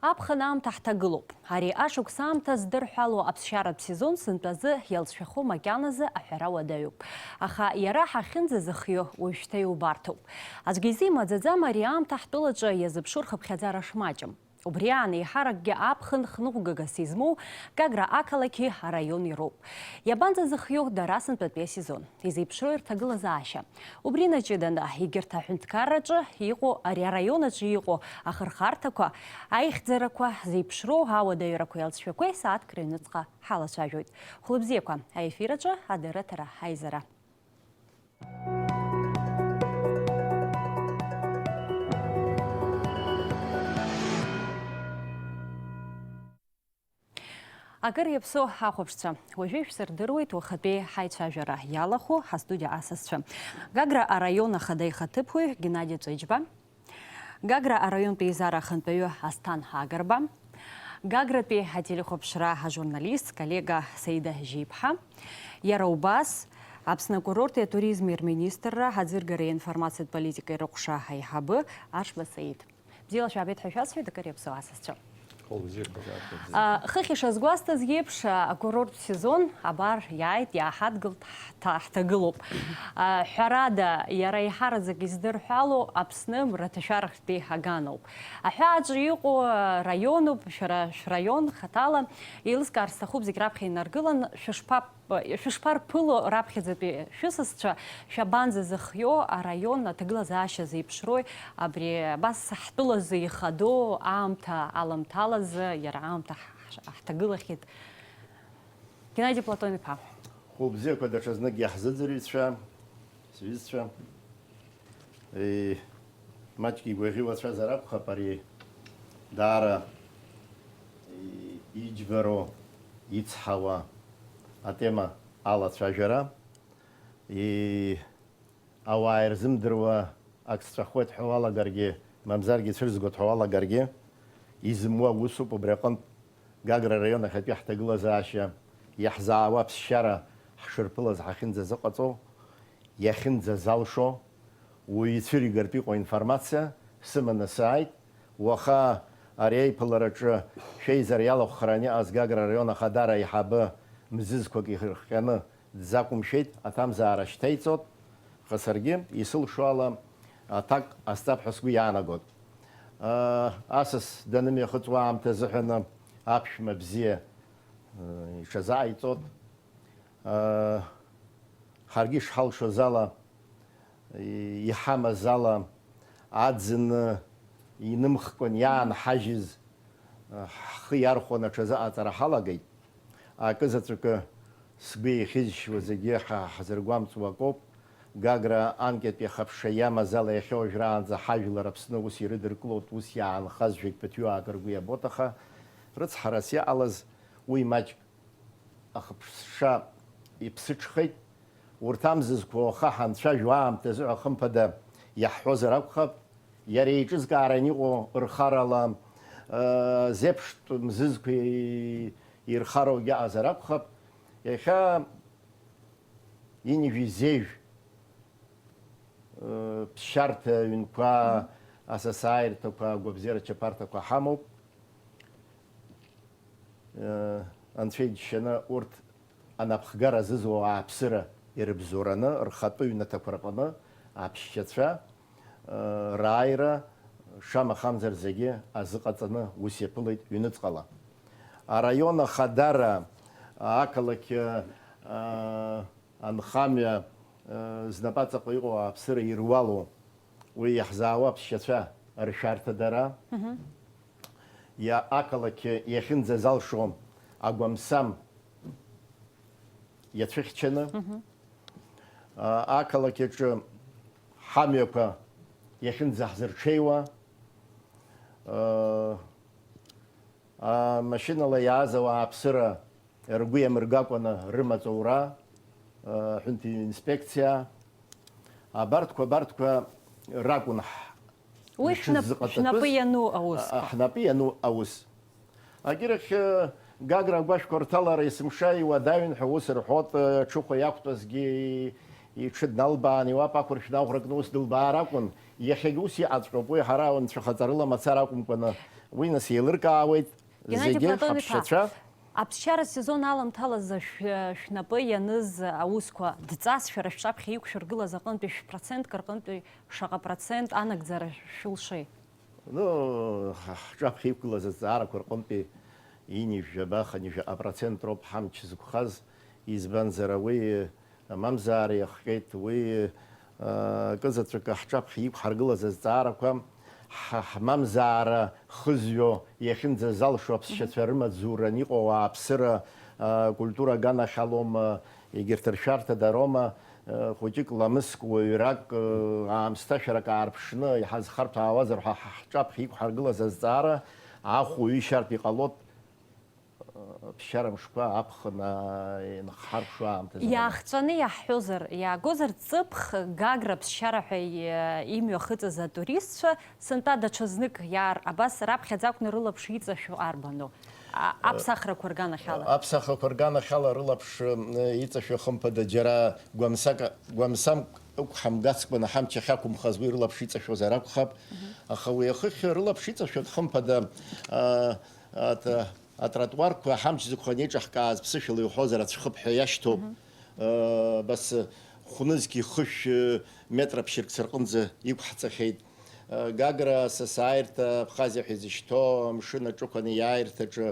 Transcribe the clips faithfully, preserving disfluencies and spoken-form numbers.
Аԥхын аамҭа ҳҭагылоуп. Ари ашықәс аамҭа здырҳәало аԥсшьаратә сезон сынтәазы иалҵшәахо макьаназы аҳәара уадаҩуп. Аха иара ҳахьынӡазыхио уажәшьҭа иубарҭоуп. Аӡәгьы изы имаӡаӡам ари аамҭа ҳтәылаҿы иазыԥшу рхыԥхьаӡара шмаҷым. Убри аан еиҳаракгьы аԥхын хныҟәгагас измоу Гагра ақалақьи араиони роуп. Иабанӡазыхио дара сынтәатәи асезон? Изеиԥшроу рҭагылазаашьа? Убри наҷыданы, егьырҭ аҳәынҭқарраҿы иҟоу, ари араион аҿы иҟоу ахырхарҭақәа, аихьӡарақәа зеиԥшроу ауадаҩрақәеи алҵшәақәеи сааҭк рыҩныҵҟа ҳалацәажәоит. Хәлыбзиақәа, аефир аҿы адырраҭара аизара. Акыр иаԥсоу ахәаԥшцәа, уажәы ишәсырдыруеит уахатәи ҳаицәажәара иалахәу ҳастудиа асасцәа. Гагра араион ахада ихаҭыԥуаҩ Геннади Ҵәыџьба, Гагра араионтәи еизара ахантәаҩы Асҭан Агрба, Гагратәи ателехәаԥшра ажурналист, коллега Саида Жьиԥҳа, иара убас Аԥсны акурорти атуризми рминистрра аӡыргареи аинформациатә политикеи рыҟәша аиҳабы Аршба Саид. Бзиала шәаабеит ҳәа шәасҳәоит, акыр иаԥсоу асасцәа. Хәылбзиақәа, Аршба, бзиа. А, хыхь ишазгәасҭаз еиԥш, а, акурорттә сезон абар иааит, иааҳадгылт, ҳҭа-, ҳҭагылоуп. А, ҳәарада, иара еиҳараӡак издырҳәало Аԥсны мраҭашәарахьтәи аганоуп. Аҳәааҿы иҟоу, а, раионуп, шәара шәраион хаҭала, еилыскаар сҭахуп зегь раԥхьа инаргылан, шәышԥа-, шәышԥарԥыло раԥхьаӡатәи шәысасцәа, шәабанӡазыхио араион аҭагылазаашьа зеиԥшрои, абри абас ҳтәылазы ихадоу аамҭа аламҭалазы иара аамҭа ҳ-, ҳ-, ҳҭагылахьеит. Геннади Платон-иԥа. Хәылбзиақәа даҽазнык иаҳзыӡырҩцәа, сҩызцәа. Е, маҷк игәаӷьуацәазар акәхап, ари даара, е, иџьбароу, ицҳауа атема алацәажәара. Е, ауаа ирзымдыруа ак сҵәахуеит ҳәа уалагаргьы, мамзаргьы цәырзгоит ҳәа уалагаргьы, изымуа усуп, убри аҟынтә Гагра араион ахьатәи ҳҭагылазаашьа, иаҳзаауа аԥсшьара ҳшырԥылаз ҳахьынӡазыҟаҵо, иахьынӡазалшо, уаҩы ицәыригартә иҟоу информациа сыманы сааит. Уаха ари аиԥылараҿы шәеизара иалахәхараны иҟаз Гагра араион ахадара аиҳабы мзызқәак ирыхҟьаны дзақәымшәеит, аҭамзаара шьҭеиҵот, аха саргьы исылшо ала аҭак ҟасҵап ҳәа сгәы иаанагот. Асас данымҩахыҵуа аамҭа азыҳәаны аԥшәма бзиа, э, иҽазааиҵот. Э, ҳаргьы ишҳалшоз ала, иҳамаз ала, аӡын инымхкәан иаанҳажьыз, э, ҳхы иархәаны аҽазыҟаҵара ҳалагеит. Акы заҵәыкы сгәы еихьызшьуа зегьы ҳа ҳзыргәамҵуа акоуп. Гагра анкьатәи ахыԥша иамаз ала иахьа уажәраанӡа ҳажәлар Аԥсны ус ирыдыркылоит, ус иаанхазшәагь ԥыҭҩык ргәы иабот, аха рыцҳарас иҟалаз уи маҷк ахыԥша иԥсыҽхеит. Урҭ амзызқәа уаха ҳанцәажәо аамҭазы ҳәа хымԥада иаҳҳәозар акәхап, иара еиҿызкааран иҟоу рхарала, э, зеиԥштә мзызқәа ирхароугьы аҟазар акәхап, иахьа ҩынҩажәи зежә, э, ԥсшьарҭа ҩнқәа, асасааирҭақәа, агәабзиара чаԥарҭақәа ҳамоуп. Э, Анцәа иџьшьаны урҭ анапхгара зызуа ауааԥсыра ирыбзоураны, рхатәы ҩнаҭақәа рҟны аԥсшьацәа, э, рааира, шамахамзар зегьы азыҟаҵаны ус иаԥылеит ҩныҵҟала. Араион ахадара, ақалақь, э, анхамҩа, э, знапаҵаҟа иҟоу ауааԥсыра ируалу, уи иаҳзаауа аԥсшьацәа ршәарҭадара, Мгм. иа-, ақалақь иахьынӡазалшо агәамсам иацәыхьчаны, Мгм. а, ақалақь аҿы ҳамҩақәа иахьынӡаҳзырҽеиуа, а, а, машьынала иааз ауааԥсыра ргәы иамыргакәаны рымаҵ аура, а, ҳәынҭ инспекциа, абарҭқәа, абарҭқәа ракәын ҳ-, Уи шәнап-, ишәзыҟаҵатәыз, шәнапы иану аус. А, ҳнапы иану аус. Агьырахь, э, Гагра агәашәқәа рҭалара есымша иуадаҩын ҳәа ус рҳәот, э, аҽыхәа иақәтәазгьы иҽы дналбаан, иуап ақәыршә даӷәракны ус дылбаар акәын, Иахьагьы ус иҟаҵәҟьоуп, уи ҳара анцәахаҵарыла мацара акәымкәаны, уи нас еилыркаауеит. Геннади зегьы Платон-иԥа, ҳаԥсшьацәа. Аԥсшьара сезон аламҭалазы шә-, шәнапы ианыз аусқәа дҵас шәара шәҿаԥхьа иқәшәыргылаз аҟынтәи шә-, процентк рҟынтәи шаҟа процент анагӡара шәылшеи? Ну, ҳ-, ҳҿаԥхьа иқәгылаз азҵаарақәа рҟынтәи ҩынҩажәаба, хынҩажәаба процент роуп ҳамч зықәхаз, избанзар, уи, мамзар, иахҟьеит, уи, а, акызаҵәык ҳҿаԥхьа иқәҳаргылаз азҵаарақәа, ҳа-, ҳмамзаара хызҩо иахьынӡазалшо аԥсшьацәа рымаҵзура аниҟоу ауааԥсыра, а, культура аганахьалоума, егьырҭ ршәарҭадароума, а, хәыҷык ламыск, уаҩрак, а, аамсҭашәарак аарԥшны иҳазхарҭәаауазар ҳәа ҳа-, ҳҿаԥхьа иқәҳаргылаз азҵаара, ахә уҩышьартә иҟалоит, ԥсшьара мшқәа аԥхын, аа, инхҳарԥшуа аамҭазы. Иаахҵәаны иаҳҳәозар, иаагозар ҵыԥх Гагра ԥсшьара ҳәа и-, имҩахыҵыз атуристцәа, сынтәа даҽазнык иаар, абас раԥхьаӡа акәны рылаԥш иҵашәо арбану? А-, аԥсахрақәа рганахьала? Аԥсахрақәа рганахьала рылаԥш, э, иҵашәо, хымԥада, џьара гәамсак, гәамсамк ықәҳамгацкәаны ҳамч ахьақәымхаз уи рылаԥш иҵашәозар акәхап. Аха уи ахыхь рылаԥш иҵашәоит, хымԥада, а, ат-, атротуарқәа ҳамч зықәханы еиҿаҳкааз ԥсышәала иуҳәозар, ацәхыԥҳәа иашьҭоуп. Э, абас, э, хәнызқьи хышә, э, метра ԥшьыркц рҟынӡа иқәҳҵахьеит. Э, Гагра са сааирҭа Абхазиа ҳәа изышьҭоу амшын аҿықәан иааирҭаҿы,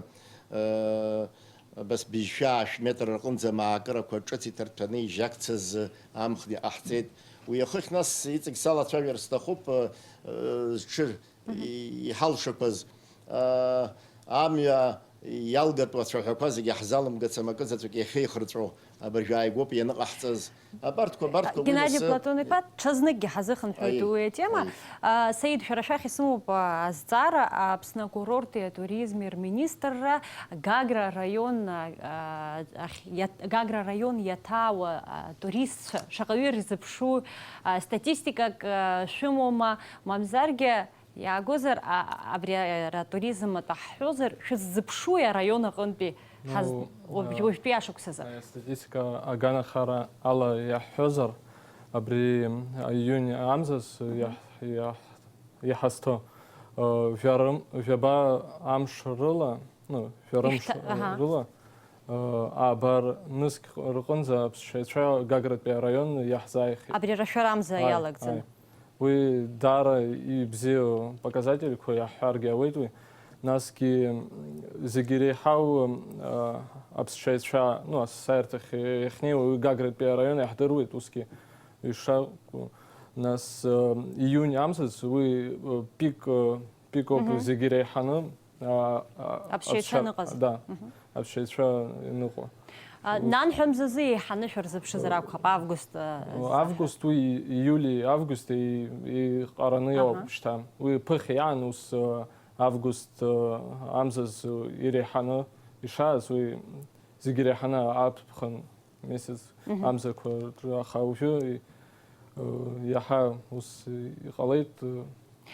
э, абас быжьшәа-аашә метр рҟынӡа маакырақәа ҿыц иҭарҭәаны ижьакцаз амхны иҟаҳҵеит. Уи ахыхь нас иҵегь салацәажәар сҭахуп, э, э, зҽыр иҳалшақәаз, аа, амҩа иалгатәу ацәаҳәақәа зегьы ҳзалымгац, амакы заҵәык иахьеихырҵәо абыржәы ааигәоуп ианыҟаҳҵаз. Абарҭқәа, абарҭқәа уи Геннади нас, Платон-иԥа, ҽазныкгьы ҳазыхынҳәуеит Аи, уи атема. Аи. А, Саид, шәара шәахь исымоуп, а, азҵаара, Аԥсны акурорти атуризми рминистрра Гагра араион, а, ахь иат-, Гагра араион иаҭаауа, а, туристцәа шаҟаҩы ирзыԥшу, а, статистикак, а, шәымоума, мамзаргьы Иаагозар, а-, абри ара атуризм атәы ҳҳәозар, шәыззыԥшуи араион аҟынтәи ҳаз-, Ну, уажә-, а, уажәтәи ашықәсазы? Астатистика аганахара ала иаҳҳәозар, абри июнь амзазы Мгм. иаҳ-, иаҳ-, иҳазҭо, а, жәарым-, жәаба амш рыла, ну, жәарымш Ихьҭа-, аҳа. рыла, а, ааба нызқь рҟынӡа аԥсшьаҩцәа Гагратәи араион иаҳзааихьеит. Абри рашәара амза Ааи, иалагӡан. ааи. Уи даара ибзиоу показательқәа иаҳҳәаргьы ауеит уи. Насгьы, м, зегьы иреиҳау, м, а, аԥсшьаҩцәа, ну, асасааирҭахь иахьнеиуа уи Гагратәи араион иаҳдыруеит усгьы ишакәу. Нас, м, июнь амзазы уи, м, пик, м, пикоуп Мгм. зегьы иреиҳаны, а, а, Аԥсшьаҩцәа аԥсшьа-, аныҟаз. Да, Мгм. аԥсшьаҩцәа иныҟәо. А, Ус- нанҳәа мзазы еиҳаны шәырзыԥшызар акәхап, август, а, Август, уи иули августи иҟараны Аҳа. иоуп шьҭа. Уи ԥыхьа иаан ус, а, август, а, амзазы иреиҳаны ишааз, уи зегьы иреиҳаны аԥхын месяц Мгм. амзақәа рҿы, аха уажәы, э, иаҳа ус иҟалеит, э,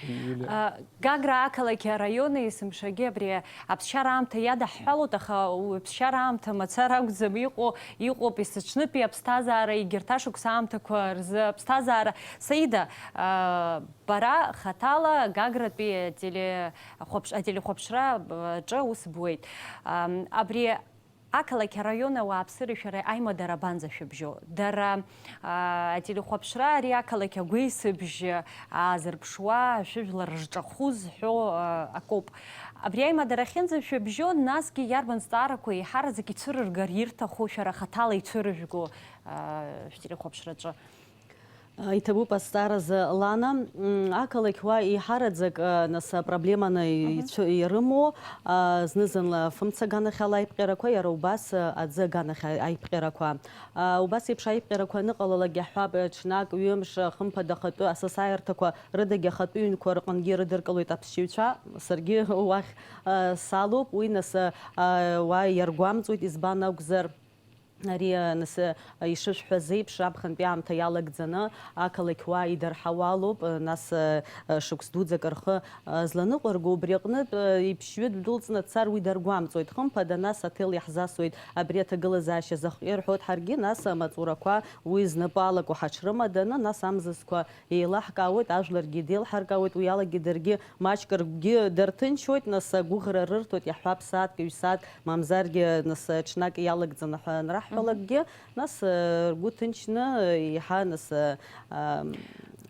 Юлиа. А, Гагра ақалақь араион есымшагьы абри аԥсшьара аамҭа иадаҳҳәалоит, аха уи аԥсшьара аамҭа мацара акәӡам иҟоу, иҟоуп есыҽнытәи аԥсҭазаара, егьырҭ ашықәс аамҭақәа рзы аԥсҭазаара. Саида, а, бара хаҭала Гагратәи ателехәаԥш-, ателехәаԥшра, а, аҿы аус буеит. Ам, абри Ақалақь араион ауааԥсыреи шәареи аимадара абанӡа шәыбжьоу? Дара, аа, ателехәаԥшра ари ақалақь агәеисыбжь аазырԥшуа, ашәыжәлар рҿахәы зҳәо, аа, акоуп. Абри аимадара ахьынӡа шәыбжьо, насгьы иарбан зҵаарақәа еиҳараӡак ицәырыргар ирҭаху, шәара хаҭала ицәырыжәго, аа, шәтелехәаԥшраҿы? Иҭабуп азҵааразы, Лана. М, ақалақь уа еиҳараӡак, а, нас, апроблеманы Мгм. ицәы-, ирымоу, а, зны-зынла фымца аганахьала аиԥҟьарақәа, иара убас, а, аӡы аганахь аи-, аиԥҟьарақәа. А, убас еиԥш аиԥҟьарақәа аныҟалалак иаҳҳәап, ҽнак, ҩымш, хымԥада, ахатәы асасааирҭақәа рыдагьы ахатәы ҩнқәа рҟынгьы ирыдыркылоит аԥсшьаҩцәа, саргьы уахь, а, салоуп, уи нас, а, уа иаргәамҵуеит, избан акәзар, Ари, нас, ишышәҳәаз еиԥш, аԥхынтәи аамҭа иалагӡаны ақалақь уаа идырҳауа алоуп, нас, шықәс дуӡӡак рхы зланыҟәырго, убри аҟнытә иԥшьҩы дәылҵны дцар уи даргәамҵуеит. Хымԥада, нас аҭел иаҳзасуеит абри аҭагылазаашьа захҟьы рҳәоит ҳаргьы, нас амаҵурақәа уи знапы алаку ҳаҽрымаданы, нас амзызқәа еилаҳкаауеит, ажәларгьы деилҳаркаауеит, уи алагьы даргьы маҷк ргәгьы дарҭынчуеит, нас агәыӷра рырҭоит, иаҳҳәап, сааҭк, ҩ-сааҭк, мамзаргьы, нас, ҽнак иалагӡаны ҳәа анраҳҳәалакгьы, нас, э, ргәы ҭынчны, э, еиҳа, нас, э, ам,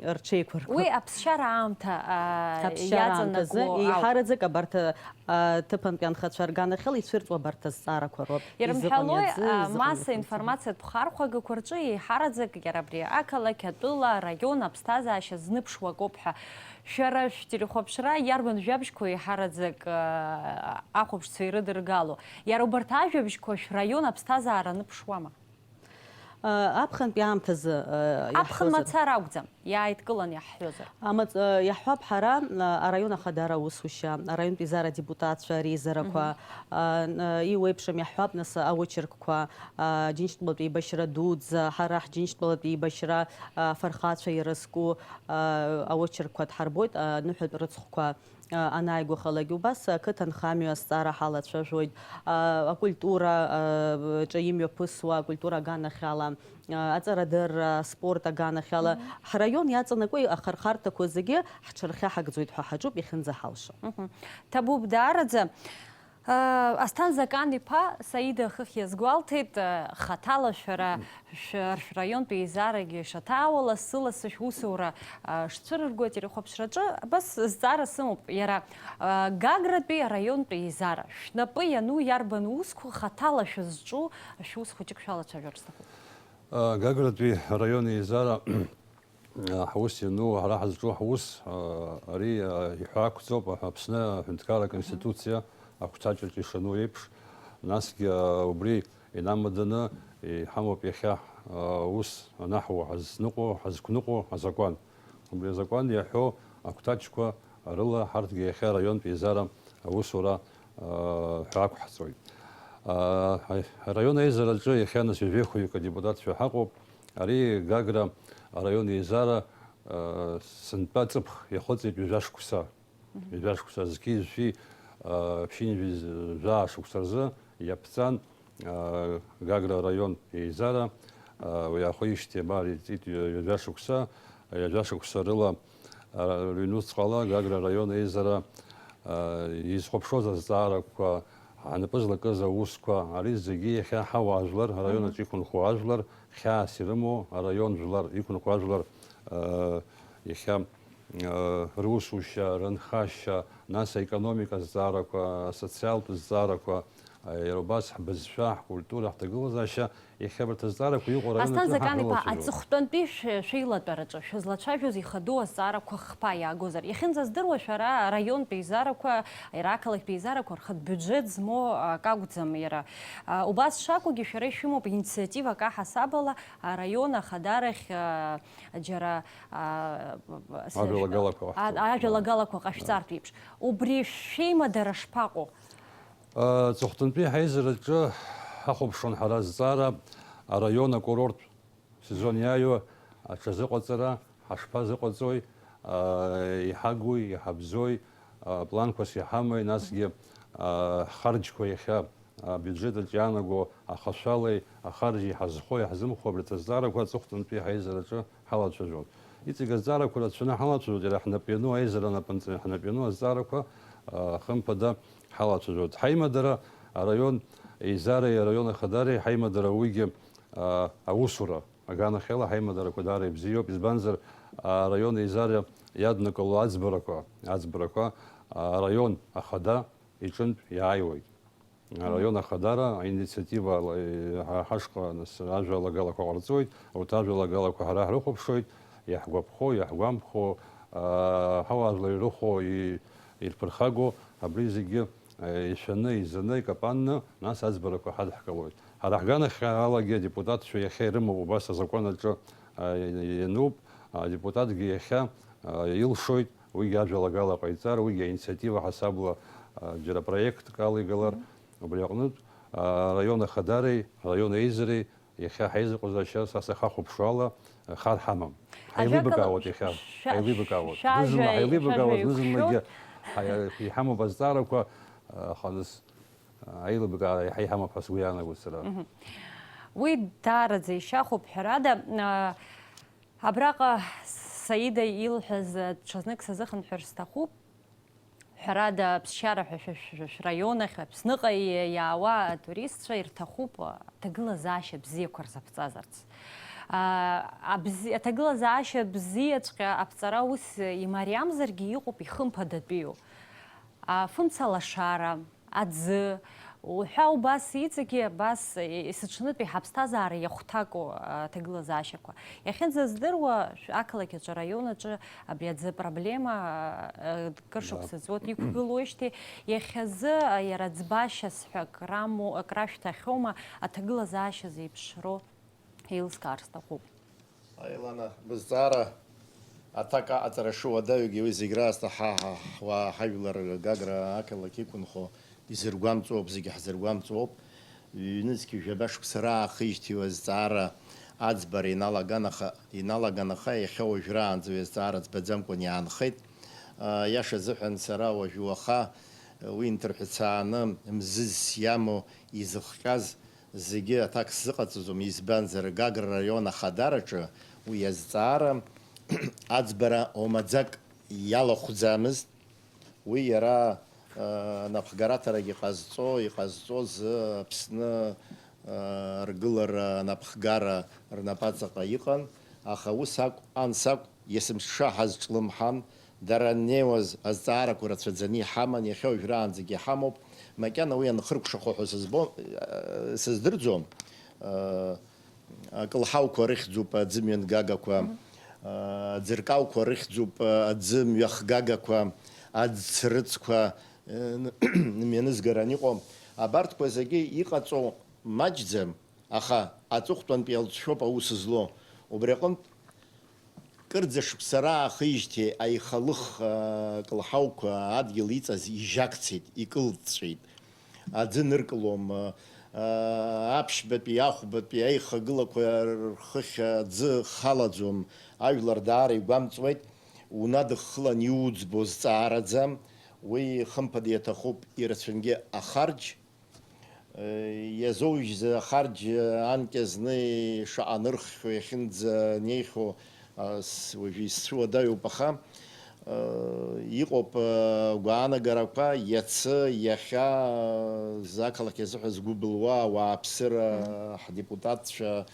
рҽеиқәыркуеит. Уи аԥсшьара аамҭа, а, аԥсшьара аамҭазы иаҵанакуа ауп. Еиҳараӡак абарҭ, а, ҭыԥантәи анхацәа рганахьала ицәырҵуа абарҭ азҵаарақәа роуп. Ирымҳәалои, изыҟами аӡы, а, изыҟами масса хымԥада. Информациатә хархәагақәа рҿы еиҳараӡак иара абри ақалақь, атәыла, араион аԥсҭазаашьа зныԥшуа акоуп ҳәа. Шәара шәтелехәаԥшра иарбан жәабжьқәоу еиҳараӡак, а, ахәаԥшцәа ирыдыргало? Иара убарҭ ажәабжьқәа шәраион аԥсҭазаара аныԥшуама? Аԥхынтәи аамҭазы, аԥхын иаҳҳәозар. Мацара акәӡам, иааидкылан иаҳҳәозар. Амаҵ-, иаҳҳәап ҳара, араион ахадара аусушьа, араионтә еизара адепутатцәа реизарақәа, Мгм. а, н-, иуеиԥшым иаҳҳәап, нас, аочеркқәа, а, Џьынџьтәылатә еибашьра дуӡӡа, ҳара ҳџьынџьтәылатә еибашьра, а, афырхацәа ирызку, а, аочеркқәа дҳарбоит, аныҳәатә рыцхәқәа. Анааигәахалак, убас ақыҭанхамҩа азҵаара ҳалацәажәоит, акультура аҿы имҩаԥысуа акультура аганахьала, аҵарадырра, аспорт аганахьала, ҳраион иаҵанакуа ахырхарҭақәа зегьы ҳҽырхьаҳагӡоит ҳәа ҳаҿуп иахьынӡаҳалшо. Мгм. Ҭабуп даараӡа. Асҭан Закан-иԥа Саида хыхь иазгәалҭеит, хаҭала шәара Шәа-, шәраионтә еизарагьы шаҭаауа, лассы-лассы шәусура, а, шцәырырго ателехәаԥшраҿы, абас зҵаара сымоуп, иара, а, Гагратәи араионтә еизара, шәнапы иану иарбан усқәа хаҭала шәызҿу, шәус хәыҷык шәалацәажәар сҭахуп. А, Гагратәи араион еизара, а, ҳус иану, ҳара ҳазҿу ҳус, а, ари, а, иҳәаақәҵоуп, а, Аԥсны аҳәынҭқарра Мгм. Аконституциа ахәҭаҷаҿ ишану еиԥш, насгьы, а, убри Инамаданы иҳамоуп иахьа, а, ус анаҳуа, ҳазныҟәо, ҳазқәныҟәо азакәан. Убри азакәан иаҳәо агәҭаҷқәа рыла ҳарҭгьы иахьа араионтә еизара аусура, а, ҳәа ақәҳҵоит. А, ҳа-, араион аизараҿы иахьа нас ҩажәеи хәҩык адепутатцәа ҳаҟоуп. Ари Гагра араион еизара, а, сынтәа ҵыԥх иахыҵит ҩажәа шықәса. Ҩажәа шықәса зқьи жәшәи, а, ԥшьынҩажәи жәаа шықәса рзы иаԥҵан, а, Гагра араион еизара, а, уи аахижьҭеи абар иҵит ҩажәа шықәса, ҩажәа шықәса рыла, а, рыҩнуҵҟала Гагра араион еизара, а, изхәаԥшуаз азҵаарақәа, ҳнапы злакыз аусқәа, ари зегьы иахьа ҳауаажәлар, араион аҿы иқәынхо ажәлар, хьаас ирымоу араион жәлар, иқәынхо ажәлар, а, иахьа русушьа, рынхашьа, нас аекономика зҵаарақәа, асоциалтә зҵаарақәа, иара убас ҳбызшәа, ҳкультура, ҳҭагылазаашьа, иахьа абарҭ азҵаарақәа иҟоу араион Асҭан аҿы Закан-иԥа, ҳаҳрылацәажәоит. Аҵыхәтәантәи шә-, шәеилатәараҿы шәызлацәажәоз ихадоу азҵаарақәа хԥа иаагозар? Иахьынӡаздыруа, шәара араионтә еизарақәа, иара ақалақьтә еизарақәа рхатә бюджет змоу акы акәӡам иара. А, убас шакәугьы, шәара ишәымоуп инициативак аҳасабала араион ахадарахь, а, џьара, а, Ажәалагалақәа а, ҟаҳҵоит. Ажәалагалақәа ҟашәҵартә еиԥш. Убри шәеимадара шԥаҟоу? Аҵыхәтәантәи ҳаизараҿы ҳахәаԥшуан ҳара азҵаара араион акурорттә сезон иааиуа аҽазыҟаҵара, ҳашԥазыҟаҵои, а, иҳагуи, иҳабзои, а, планқәас иҳамои, насгьы, а, ҳхарџьқәа иахьа абиуџьет аҿы иаанаго ахашәалеи ахарџьи ҳазхои ҳзымхо абарҭ азҵаарақәа аҵыхәтәантәи ҳаизараҿы ҳалацәажәон. Иҵегь азҵаарақәа рацәаны ҳалацәажәоит, иара ҳнап иану аизара анапынҵа, ҳнап иану азҵаарақәа, а, хымԥада, ҳалацәажәоит. Ҳаимадара араион еизареи араион ахадареи ҳаимадара уигьы, а, аусура аганахьала ҳаимадарақәа даара ибзиоуп, избанзар, араион еизара иаднакыло аӡбарақәа, аӡбарақәа, а, араион ахада иҿынтә иааиуеит. Араион ахадара аинициатива ала, ҳа-, ҳашҟа нас ажәалагалақәа ҟарҵоит, урҭ ажәалагалақәа ҳара ҳрыхәаԥшуеит, иаҳгәаԥхо, иаҳгәамԥхо, аа, ҳауаажәлар ирыхәо, и-, ирԥырхаго, абри зегьы, э, ишәаны, изаны, икапанны, нас аӡбарақәа ҳадҳкылоит. Ҳара ҳганахьалагьы адепутатцәа иахьа ирымоуп убас азакәан аҿы, а, иануп, адепутатгьы иахьа, а, илшоит, уигьы ажәалагала ҟаиҵар, уигьы аинициатива ҳасабла, а, џьара проектк алигалар, Мгм. Убри аҟнытә, Араион ахадареи, араион аизареи иахьа ҳаизыҟазаашьа са сахахәаԥшуала хар ҳамам. Ҳаилибакаауеит иахьа, ҳаилибакаауеит. Зны-зынла ҳаилибакаауеит, зны-зынлагьы ҳа-, иҳамоуп азҵаарақәа, аха нас, аилибакаара иаҳа иҳамоуп ҳәа сгәы иаанагоит сара. Уи даараӡа ишьахәуп, ҳәарада, а, абраҟа Саида илҳәаз, а, ҽазнык сазыхынҳәыр сҭахуп. Ҳәарада, аԥсшьара ҳәа шәа-, шәа-, шәраион ахь, Аԥсныҟа иа-, иаауа атуристцәа ирҭахуп аҭагылазаашьа бзиақәа рзаԥҵазарц. А, абзи-, аҭагылазаашьа бзиаҵәҟьа аԥҵара ус имариамзаргьы, иҟоуп ихымԥадатәиу. Афымца лашара, аӡы, уҳәа убас иҵегьы абас, е-, есыҽнытәи ҳаԥсҭазаара иахәҭаку аҭагылазаашьақәа. Иахьынӡаздыруа, шә-, ақалақь аҿы, араион аҿы абри аӡы проблема, э, кыр шықәса ҵуеит иқәгылоижьҭеи, иахьазы, э, иара ӡбашьас ҳәа акраму-, акрашәҭахьоума аҭагылазаашьа зеиԥшроу? Еилыскаар сҭахуп. Аилана, бызҵаара аҭак аҟаҵара шуадаҩгьы уи зегь раасҭа ҳа, ҳа, ҳуаа, ҳажәлар Гагра ақалақь иқәынхо изыргәамҵуоуп, зегьы ҳзыргәамҵуоуп. Ҩнызқь жәаба шықәса раахижьҭеи уи азҵаара аӡбара иналаган, аха, иналаган, аха иахьа уажәраанӡа уи азҵаара ӡбаӡамкәан иаанхеит. Иаша азыҳәан сара уажәы уаха уи инҭырҳәцааны мзызс иамоу изыхҟьаз зегьы аҭак сзыҟаҵаӡом, избанзар, Гагра раион ахадараҿы уи азҵаара аӡбара омаӡак иалахәӡамызт. Уи иара, э, напхгараҭарагьы ҟазҵо, иҟазҵоз, э, Аԥсны, э, аргылара напхгара рнапаҵаҟа иҟан, аха ус акә, анс акә, есымша ҳазҿлымҳан, дара аннеиуаз азҵаарақәа рацәаӡаны иҳаман, иахьа уажәраанӡагьы иҳамоуп, макьана уи анхыркәшахо ҳәа сызбо-, э, сыздырӡом. Э, акылҳауқәа рыхьӡуп аӡымҩан гагақәа, э, аӡыркалқәа рыхьӡуп, э, аӡымҩах гагақәа, аӡцрыцқәа, э, н-, мҩанызгаран иҟоу. Абарҭқәа зегьы иҟаҵоу маҷӡам, аха аҵыхәтәантәи алҵшәоуп аус злоу. Убри аҟынтә, кырӡа шықәса раахижьҭеи аихалых, а, кылҳауқәа адгьыл иҵаз ижьакцеит, икылҵәҵәеит. Аӡы ныркылом, а, аԥшьбатәи, ахәбатәи аихагылақәа рхыхь аӡы халаӡом, ажәлар даара игәамҵуеит, унадыххылан иуӡбо зҵаараӡам, уи хымԥада иаҭахуп ирацәангьы ахарџь, Иазоужьӡа ахарџь анкьа зны шаҟа нырххьоу иахьынӡа неихьоу, а, с-, уажәы исцәуадаҩуп, аха, а, иҟоуп, а, гәаанагарақәа, иацы, иахьа, а, зқалақь азыҳәа згәы былуа ауааԥсыра, ҳдепутатцәа,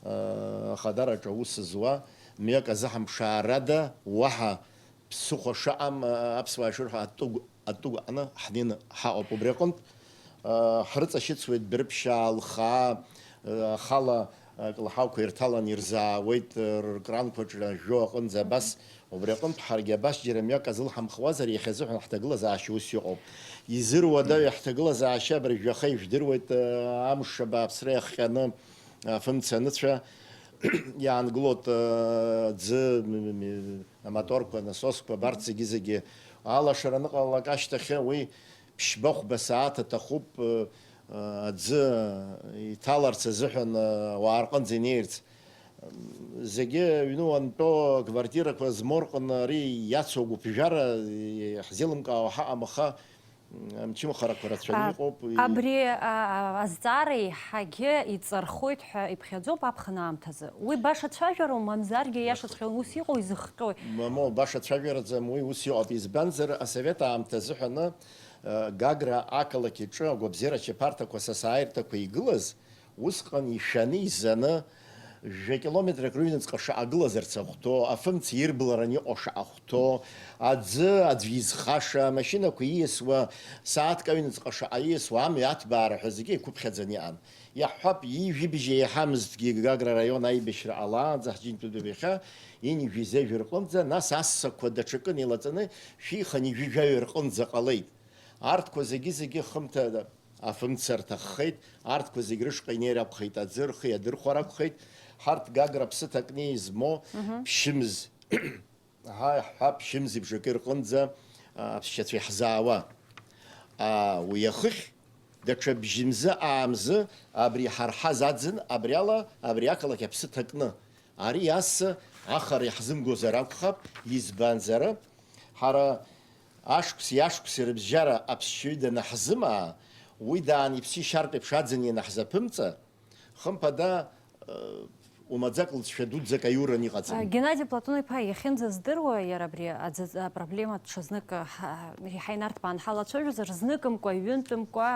а, ахадараҿы аус зуа, мҩак азыҳамԥшаарада уаҳа ԥсыхәа шаҟам, а, аԥсуаа ишырҳәо, атыгә, атыгә аҟны ҳнеины ҳаҟоуп. Убри аҟынтә, а, ҳрыҵашьыцуеит Дәрыԥшьаа, Лхаа, а, ахала, а, кылҳауқәа ирҭалан ирзаауеит, а, ркранқәаҿы жәо аҟынӡа абас. Убри аҟынтә ҳаргьы абас џьара мҩак азылҳамхуазар, иахьазыҳәан ҳҭагылазаашьа ус иҟоуп. Изыруадаҩу ҳҭагылазаашьа абыржәы жәаха ижәдыруеит, а, амш абааԥсра иахҟьаны, афымца аныцәа иаангылоит, а, аӡы, м-, м-, м-, Амоторқәа, анасосқәа, абарҭ зегьы-зегьы алашара аныҟалалак ашьҭахь, уи ԥшьба-хәба сааҭ аҭахуп, э, э, аӡы иҭаларц азыҳәан, э, ауаа рҟынӡа инеирц. Зегьы аҩны уантәо, аквартирақәа змоу рҟны ари иацу агәыԥжәара, э, ҳзеилымкаауа ҳаҟам, аха, м, амчымхарақәа рацәаны иҟоуп. Абри, а, а, азҵаара еиҳагьы иҵархоит ҳәа иԥхьаӡоуп аԥхын аамҭазы. Уи баша цәажәароума, мамзаргьы иашаҵәҟьа ус иҟоу изыхҟьои? Мамоу, баша цәажәараӡам, уи ус иҟоуп. Избанзар, асовет аамҭа азыҳәаны, э, Гагра ақалақь иҿы агәабзиара ачаԥарҭақәа, асасааирҭақәа игылаз, усҟан ишәаны, изаны, жәа километрак рыҩныҵҟа шаҟа гылазарц ахәҭоу, афымца ирбларан иҟоу шаҟа ахәҭоу, аӡы, аӡә изхаша, амашьынақәа ииасуа, сааҭк аҩныҵҟа шаҟа ииасуа, амҩа аҭбаара ҳәа зегьы иқәыԥхьаӡаны иҟан. Иаҳҳәап, ҩажәи бжьи еиҳамызҭгьы Гагра араион аибашьра ҟалаанӡа ҳџьынџьтәылатәи иахьа ҩажәи жәеиза жәа рҟынӡа, нас асасақәа даҽакы неилаҵаны шәиханы ҩажәи жәаҩа рҟынӡа ҟалеит. Арҭқәа зегьы-зегьы хымҭада афымца рҭаххеит, арҭқәа зегь рышҟа инеир акәхеит, аӡы рхы иадырхәар акәхеит. Ҳарҭ Гагра аԥсы ҭакны измоу ԥшьымз, ҳа иаҳҳәап, ԥшьымзи бжаки рҟынӡа, а, аԥсшьацәа иаҳзаауа. А, уи ахыхь Даҽа бжьымзы-аамзы абри иҳарҳаз аӡын, абри ала абри ақалақь аԥсы ҭакны. Ари ас ахара иаҳзымгозар акәхап, избанзар, ҳара ашықәси ашықәси рыбжьара аԥсшьаҩы данаҳзымаа, уи даан иԥсы ишьартә еиԥш аӡын ианаҳзаԥымҵа, хымԥада, э, умаӡак лҵшәа дуӡӡак аиуран иҟаӡам. Геннади Платон-иԥа, иахьынӡаздыруа, иара абри аӡ-, апроблема ҽазнык, ҳа-, ҳа-, иаҳа инарҭбаан ҳалацәажәозар, зныкымкәа, ҩынтәымкәа,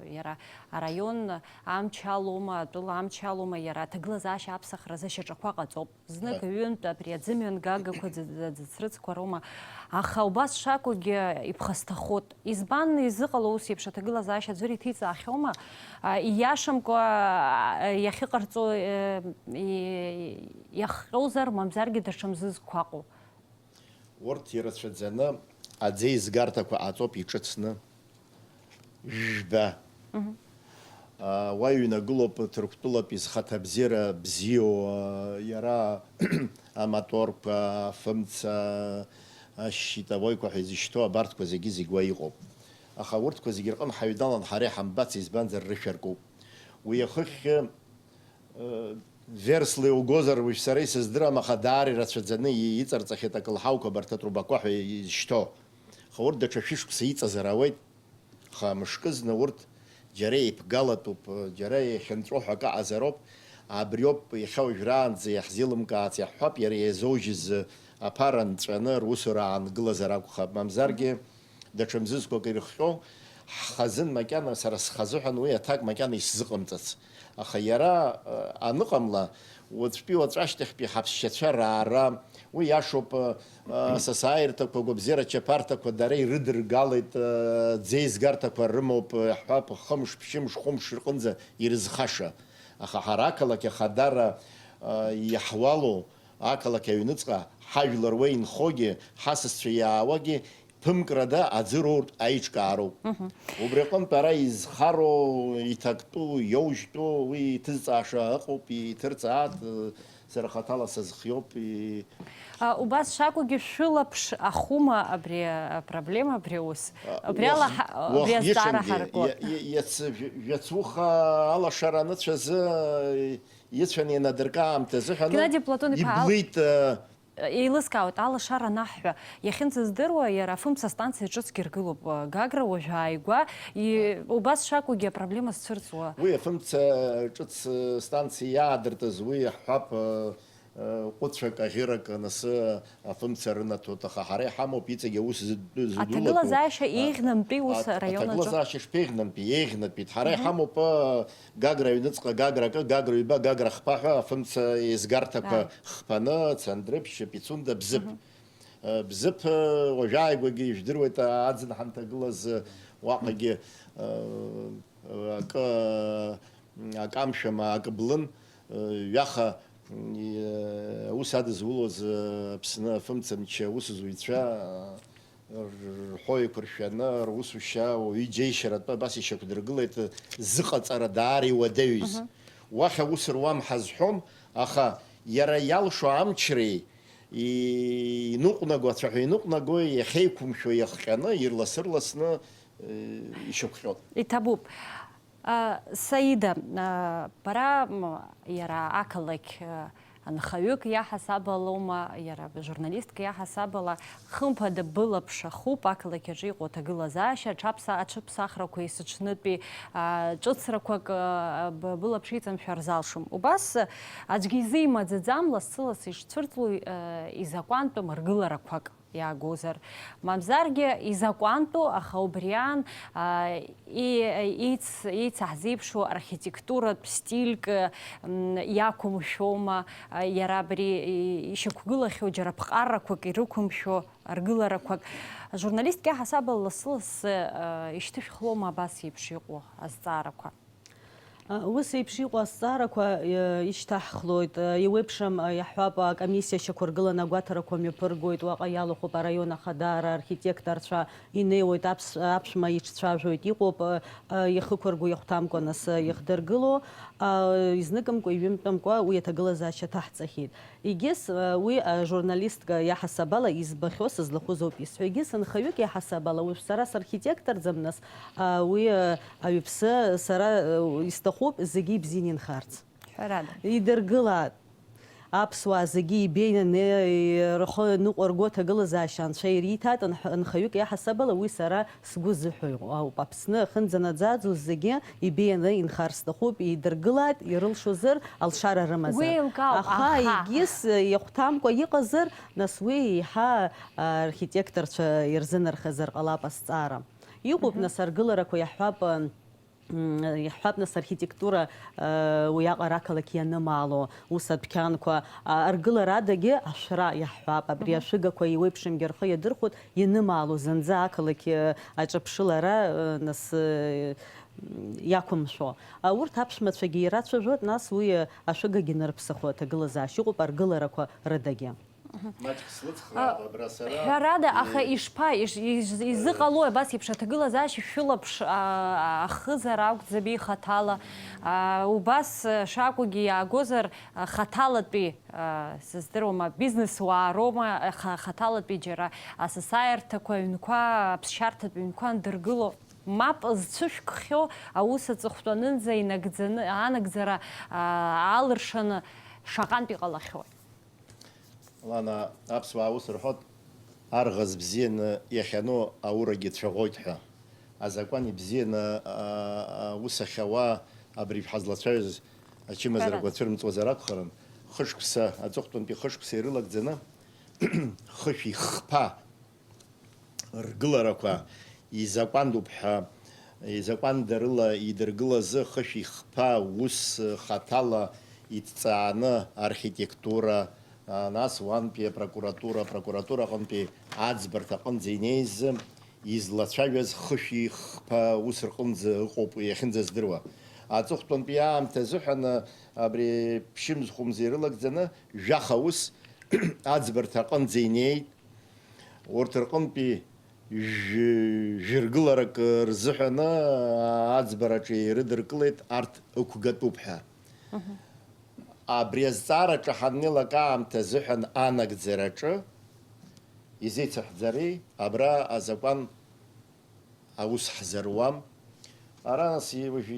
э, иара араион амч алоума, атәыла амч алоума, иара аҭагылазаашьа аԥсахразы шьаҿақәа ҟаҵоуп. Знык, ҩынтә абри аӡымҩан гагақәа, аӡ-, аӡыцрыҵқәа роума. Аха убас шакәугьы иԥхасҭахоит. Избан изыҟало ус еиԥш аҭагылазаашьа аӡәыр иҭиҵаахьоума? А, ииашамкәа, а, иахьыҟарҵо, э, и-, иахҟьозар, мамзаргьы даҽа мзызқәа аҟоу? Урҭ ирацәаӡаны аӡеизгарҭақәа ҟаҵоуп иҿыцны. Жәба. Мгм. А, уа иҩнагылоуп Ҭырқәтәылатәи зхаҭабзиара бзиоу, а, иара амоторқәа, афымца, а, щитовойқәа ҳәа изышьҭоу абарҭқәа зегьы-зегь уа иҟоуп. Аха урҭқәа зегьы рҟны ҳаҩналан ҳара иҳамбац, избанзар рышәа ркуп. Уи ахыхьы, э, версла иугозар, уажә сара исыздырам, аха даара ирацәаӡаны и-, иҵарҵахьеит акылҳауқәа абарҭ атрубақәа ҳәа изышьҭоу. Аха урҭ даҽа шәышықәса иҵазар ауеит. Аха мышкызны урҭ џьара еиԥгалатәуп, џьара иахьынҵәо ҳәа акы аҟазароуп. Абриоуп иахьа уажәраанӡа иаҳзеилымкаац, иаҳҳәап, иара иазоужьыз аԥара нҵәаны русура аангылазар акәхап. Мамзаргьы, даҽа мзызқәак ирыхҟьо, ҳхазын макьана, сара схазы ҳәа уи аҭак макьана исзыҟамҵац. Аха иара, э, аныҟамла, уаҵәтәи уаҵәашьҭахьтәи ҳаԥсшьацәа раара, уи иашоуп, э, э, сасааирҭақәа, гәабзиара чаԥарҭақәа дара ирыдыргалеит, э, ӡеизгарҭақәа рымоуп, э, ҳҳәап, хымш, ԥшьымш, хәымш рҟынӡа ирызхаша. Аха ҳара ақалақь ахадара, э, иаҳуалу, ақалақь аҩныҵҟа ҳажәлар уа инхогьы, ҳасасцәа иаауагьы, ԥымкрада аӡы роуртә аиҿкаароуп. Мгм. Убри аҟынтә ара изхароу, иҭактәу, иоужьтәу, уи иҭызҵааша ыҟоуп, иҭырҵаат, сара хаҭала сазхиоуп, и- А, убас шакәугьы шәылаԥш ахума абри апроблема, абри аус? А, Абри ала уах-, ҳа-, абри азҵаара уахгьы-ҽынгьы, ҳарго. Иа-, иа-, иац-, жә-, жәацуха алашара аныцәазы, ицәаны ианадыркы аамҭазы ҳәа Геннади Платон-иԥа, ал- иблит, э, Еилыскаауеит, алашара анаҳҳәа, иахьынӡаздыруа, иара афымца станциа ҿыцгьы иргылоуп, э, Гагра уажә ааигәа, и-, убас шакәугьы апроблема зцәырҵуа. Уи афымца ҿыц, э, станциа иаадыртыз уи иаҳҳәап, э, э, ҟәыцәак, аӷьырак анасы афымца рынаҭоит, аха ҳара иҳамоуп иҵегь аус зыдтәы, зыдулатәу. Аҭагылазаашьа А-, еиӷьнамтәи ус а-, араион аҿы? Аҭагылазаашьа шԥеиӷьнамтәи? Еиӷьнатәит. Ҳара Мгм. иҳамоуп, э, Гагра аҩныҵҟа, Гагра акы, Гагра ҩба, Гагра хԥа ҳәа афымца еизгарҭақәа Ааи. хԥаны, Цандрыԥшь, Пицунда, Бзыԥ. Мгм. Э, Бзыԥ, э, уажәааигәагьы ижәдыруеит, а, аӡын ҳанҭагылаз, э, уаҟагьы, э, акы, акы амшәама, акы блын, э, ҩаха, э, аус адызулоз, э, Аԥсны афымцамч аусзуҩцәа, э, рҳәо еиқәыршәаны, русушьа уаҩы иџьеишьаратәы абас ишьақәдыргылеит, зыҟаҵара даара иуадаҩыз. Мгм. Уахь аус руам ҳазҳәом, аха иара иалшо амчреи, и-, иныҟәнаго, ацәаҳәа иныҟәнаго, иахьеиқәымшәо иахҟьаны, ирлас-ырласны, э, ишьақәҟьоит. Иҭабуп. А, Саида, а, бара, м, иара ақалақь, а, анхаҩык иаҳасабалоума, иара журналистк иаҳасабала, хымԥада былаԥш ахуп ақалақь аҿы иҟоу аҭагылазаашьа, аҽаԥса-, аҽыԥсахрақәа есыҽнытәи, а, ҿыцрақәак, а, б-, былаԥш иҵамшәар залшом. Убас, а, аӡәгьы изы имаӡаӡам лассы-лассы ишцәырҵло, а, изакәантәым ргыларақәак иаагозар. Мамзаргьы изакәантәу, аха убри аан, а, и-, еиц-, еицаҳзеиԥшу архитектуратә стильк, м, иақәымшәома, а, иара абри и-, ишьақәгылахьоу џьара ԥҟарақәак ирықәымшәо ргыларақәак. Ажурналистк иаҳасабала лассы-лассы, а, ишьҭышәхлома абас еиԥш иҟоу азҵаарақәа? Ус еиԥш иҟоу азҵаарақәа ишьҭаҳхлоит. Еиуеиԥшым, иаҳҳәап, акомиссиа шьақәыргыланы агәаҭарақәа мҩаԥыргоит. Уаҟа иалахәуп араион ахадара, архитекторцәа, инеиуеит, аԥс-, аԥшәма иҿцәажәоит, иҟоуп, ихықәыргәу иахәҭамкәа нас иахдыргыло. Изныкымкәа, иҩымтәымкәа уи аҭагылазаашьа ҭаҳҵахьеит. Егьыс, уи ажурналистка иаҳасабала избахьоу сызлахәыз ауп исҳәо. Егьыс нхаҩык иаҳасабала, уажә сара сархитекторӡам, нас, уи аҩԥсы сара исҭахуп зегьы ибзианы инхарц. Ҳәарада. Идыргылааит. Аԥсуаа зегьы ибеианы рхы ныҟәырго аҭагылазаашьа анцәа ириҭааит, нх-, нхаҩык иаҳасабала уи сара сгәы зыҳәо ауп. Аԥсны ахьынӡанаӡаӡоз зегьы ибеианы инхар сҭахуп, идыргылааит, ирылшозар, алшара рымазар. Уи еилкаауп, аха, аха егьыс иахәҭамкәа иҟазар, нас уи еиҳа архитекторцәа ирзынархазар ҟалап азҵаара. Иҟоуп, нас, аргыларақәа иаҳҳәап, м, иаҳҳәап, нас, архитектура, э, уиаҟара ақалақь ианымаало, ус адәқьанқәа, а, аргыларадагьы ашәра иаҳҳәап, абри ашәыгақәа еиуеиԥшымгьы рхы иадырхәоит, ианымаало зынӡа ақалақь, э, аҿаԥшылара, э, нас, э, м, иақәымшәо. А, урҭ аԥшәмацәагьы ирацәажәоит, нас уи, э, ашәыгагьы нарыԥсахо аҭагылазаашьа ыҟоуп аргыларақәа рыдагьы. Маҷк слыцхраап абра сара. Ҳәарада, аха ишԥа, иш-, из-, изыҟалои абас еиԥш аҭагылазаашьа шәылаԥш, а, ахызара акәӡами хаҭала? А, убас, а, шакәугьы иаагозар, а, хаҭалатәи, а, сыздыруама, бизнес-уаа роума, а, ха-, хаҭалатәи џьара асасааирҭақәа, аҩнқәа, аԥсшьарҭатә ҩнқәа андыргыло, мап зцәышәкхьоу аус аҵыхәтәанынӡа инагӡаны, анагӡара, а, алыршаны шаҟантә иҟалахьои? Лана, аԥсуаа ус рҳәоит, арӷаз бзианы иахьану аурагьы цәаӷәоит ҳәа. Азакәан ибзианы, а, аус ахьауа абри ҳазлацәажәоз ачымазарақәа цәырымҵуазар акәхарын, хышықәса, аҵыхәтәантәи хышықәса ирылагӡаны, хышәи хԥа ргыларақәа изакәандоуп ҳәа, изакәандарыла идыргылазы хышәи хԥа ус хаҭала иҭҵааны архитектура, а, нас уантәи апрокуратура, апрокуратура аҟынтәи аӡбарҭа аҟынӡа инеизы излацәажәаз хышәи хԥа ус рҟынӡа ыҟоуп иахьынӡаздыруа. Аҵыхәтәантәи аамҭа азыҳәан абри ԥшьымз-хәымз ирылагӡаны жәаха ус аӡбарҭа аҟынӡа инеит. Урҭ рҟынтәи жә-, жәыргыларак рзыҳәаны аӡбараҿы ирыдыркылеит арҭ ықәгатәуп ҳәа. Абри азҵаараҿы ҳаннеилак аамҭа азыҳәан анагӡараҿы изеицаҳәӡареи абра азакәан аус ҳзаруам. Ара нас уажә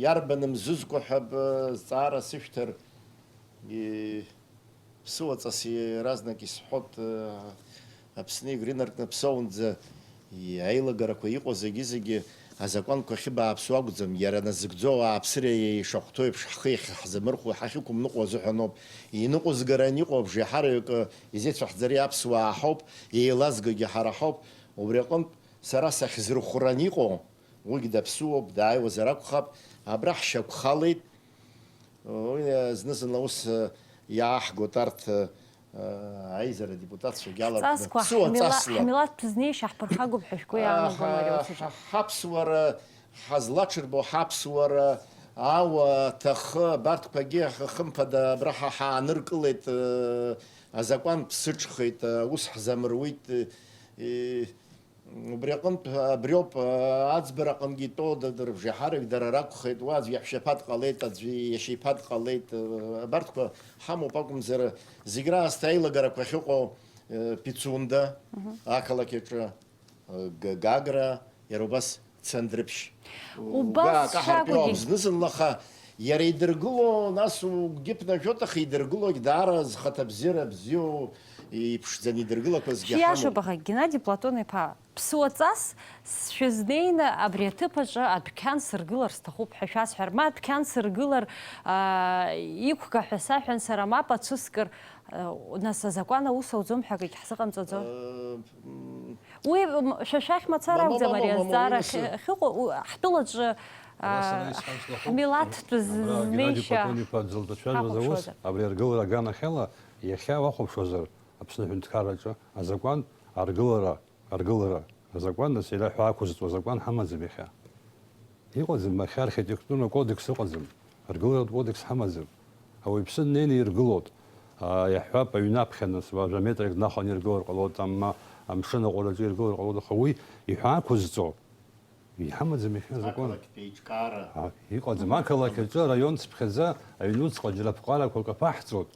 иарбан мзызқәа ҳәа б-, зҵаара сышәҭар, и-, ԥсыуаҵас иаразнак исҳәот, э, Аԥсны игры инаркны ԥсоунӡа, и-, аилагарақәа иҟоу зегьы-зегьы азакәанқәа ахьыбааԥсу акәӡам, иара назыгӡо ауааԥсыра ишахәҭоу еиԥш ҳхы иахьаҳзамырхәо, ҳахьықәымныҟәо азыҳәаноуп. Иныҟәызгара аниҟоу абжеиҳараҩык изеицәаҳҵари аԥсуаа ҳауп, еилазгогьы ҳара ҳауп, убри аҟынтә Сара сахьзырхәра аниҟоу, уигь даԥсуоуп, дааиуазар акәхап, абра ҳшьақәхалеит. Уи, зны-зынла ус, иааҳгоит арҭ, аизара адепутатцәагьы аларкны. Ҵасқәа ԥсуа ҳмила-, ҵасла. Ҳмилаҭтә знеишьа ҳԥырхагоуп ҳәа шәгәы иаанагома, Аҳа, Риуцәа? Ҳаԥсуара, ҳазлаҽырбо ҳаԥсуара, ауа, аҭахы, абарҭқәагьы хымԥада абра ҳа-, ҳааныркылеит, азакәан ԥсыҽхеит, аус ҳзамыруит, Убри аҟынтә, абриоуп, аӡбара аҟынгьы итәоу, д-, д-, рыбжеиҳарак дара ракәхеит, уа аӡә иаҳәшьаԥа дҟалеит, аӡә иашьеиԥа дҟалеит, абарҭқәа ҳамоуп акәымзар, зегь раасҭа аилагарақәа ахьыҟоу, Пицунда ақалақь аҿы, Г-, Гагра, иара убас Цандрыԥшь. Убас угәы аакаҳартә шакәгьы. Иоуп, зны-зынла, аха иара идыргыло, нас угәгьы ԥнажәоит, аха идыргылогь даара зхаҭа бзиара бзиоу иԥшӡаны идыргылақәазгьы ҳамоуп. Шәиашоуп, аха, Геннади Платон-иԥа, ԥсуаҵас шәызнеины абри аҭыԥ аҿы адәқьан сыргылар сҭахуп ҳәа шәасҳәар, ма адәқьан сыргылар, аа, иқәга ҳәа саҳәан, сара мап ацәыскыр, аа, нас азакәан аус ауӡом ҳәа акгьы ҳзыҟамҵаӡо? Э, м, Уи, м, шәа шәахь мацара акәӡам ари азҵаара ахьы-, ахьыҟоу, у-, ҳтәылаҿы, Ара сара аа, исҳәар сҭахуп, ҳмилаҭтә абра Геннади знеишьа Платон-иԥа дзылҵшәажәоз аус, ҳахәаԥшуазар. Абри аргылара аганахьала иахьа уахәаԥшуазар, Аԥсны аҳәынҭқарраҿы азакәан аргылара, аргылара азакәан, нас иара ҳәа ақәызҵо азакәан ҳамаӡам иахьа. Иҟаӡам, иахьа архитектурнытә кодекс ыҟаӡам, аргыларатә кодекс ҳамаӡам. Ауаҩԥсы днеины иргылоит. А, иаҳҳәап, аҩны аԥхьа нас, уажәы аметрак днаханы иргылар ҟалоит, ама амшын аҟәараҿы иргылар ҟалоит, аха уи иҳәаақәызҵо иҳамаӡам иахьа азакәан. Ақалақьтә еиҿкаара. А, иҟаӡам. Ақалақь аҿы араион цыԥхьаӡа аҩнуҵҟа џьара ԥҟарақәак аԥаҳҵоит.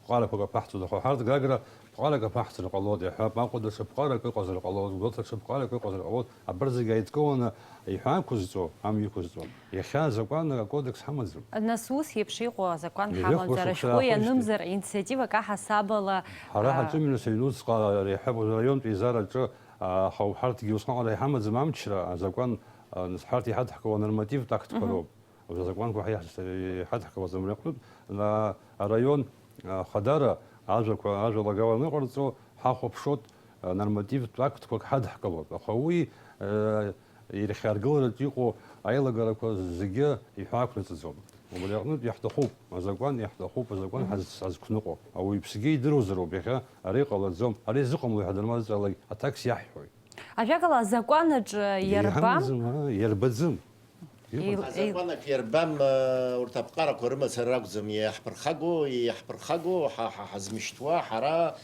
Ԥҟарақәак аԥаҳҵоит, аха ҳарҭ Гагра ԥҟарак аԥаҳҵар ҟалоит, иаҳҳәап, Аҟәа даҽа ԥҟарак ыҟазар ҟалоит, Гәдоуҭа даҽа ԥҟарак ыҟазар ҟалоит, абырзегь ааидкыланы иҳәаақәызҵо, амҩақәызҵо. Иахьа азакәан акодекс ҳамаӡам. Нас ус еиԥш иҟоу азакәан Иахьа ҳамамзар, хәышықәса ашәҟәы иахәышьҭышьҭ. Ианымзар, инициативак аҳасабала, Ҳара а, ҳаҿымҩас аҩнуҵҟа иаҳҳәап, уажәы араионтә еизараҿы, а, ҳа-, ҳарҭгьы усҟаҟара иҳамаӡам амчра, азакәан, а, нас ҳарҭ иҳадҳкыло анормативтә актқәа Мгм. роуп. Уажәы азакәанқәа ҳа-, иаҳ-, иҳадҳкылоз амҩаҟнытә, на-, араион, а, хадара ажәақәа, ажәалагала аныҟарҵо, ҳахәаԥшуеит, а, нормативтә актқәак ҳадҳкылоит. Аха уи, а, иахьа аргылараҿы иҟоу аилагарақәа зегьы иҳәаақәнаҵаӡом. Убри аҟнытә иаҳҭахуп, азакәан иаҳҭахуп, азакәан Мгм. ҳаз-, ҳазқәныҟәо. Ауаҩԥсгьы идыруазароуп, иахьа ари ҟалаӡом, ари зыҟамло ҳәа данмазҵаалак аҭакс иаҳҳәоит. Ажәакала, азакәан аҿы иарбам? Иҳамаӡам, а, иарбаӡам. Иҟаӡам. Ил-, ил- Азакәан аҿы иарбам, а, урҭ аԥҟарақәа рымацара ракәӡам, иаҳԥырхагоу, иаҳԥырхагоу, ҳа, ҳа, ҳазмышьҭуа, ҳара,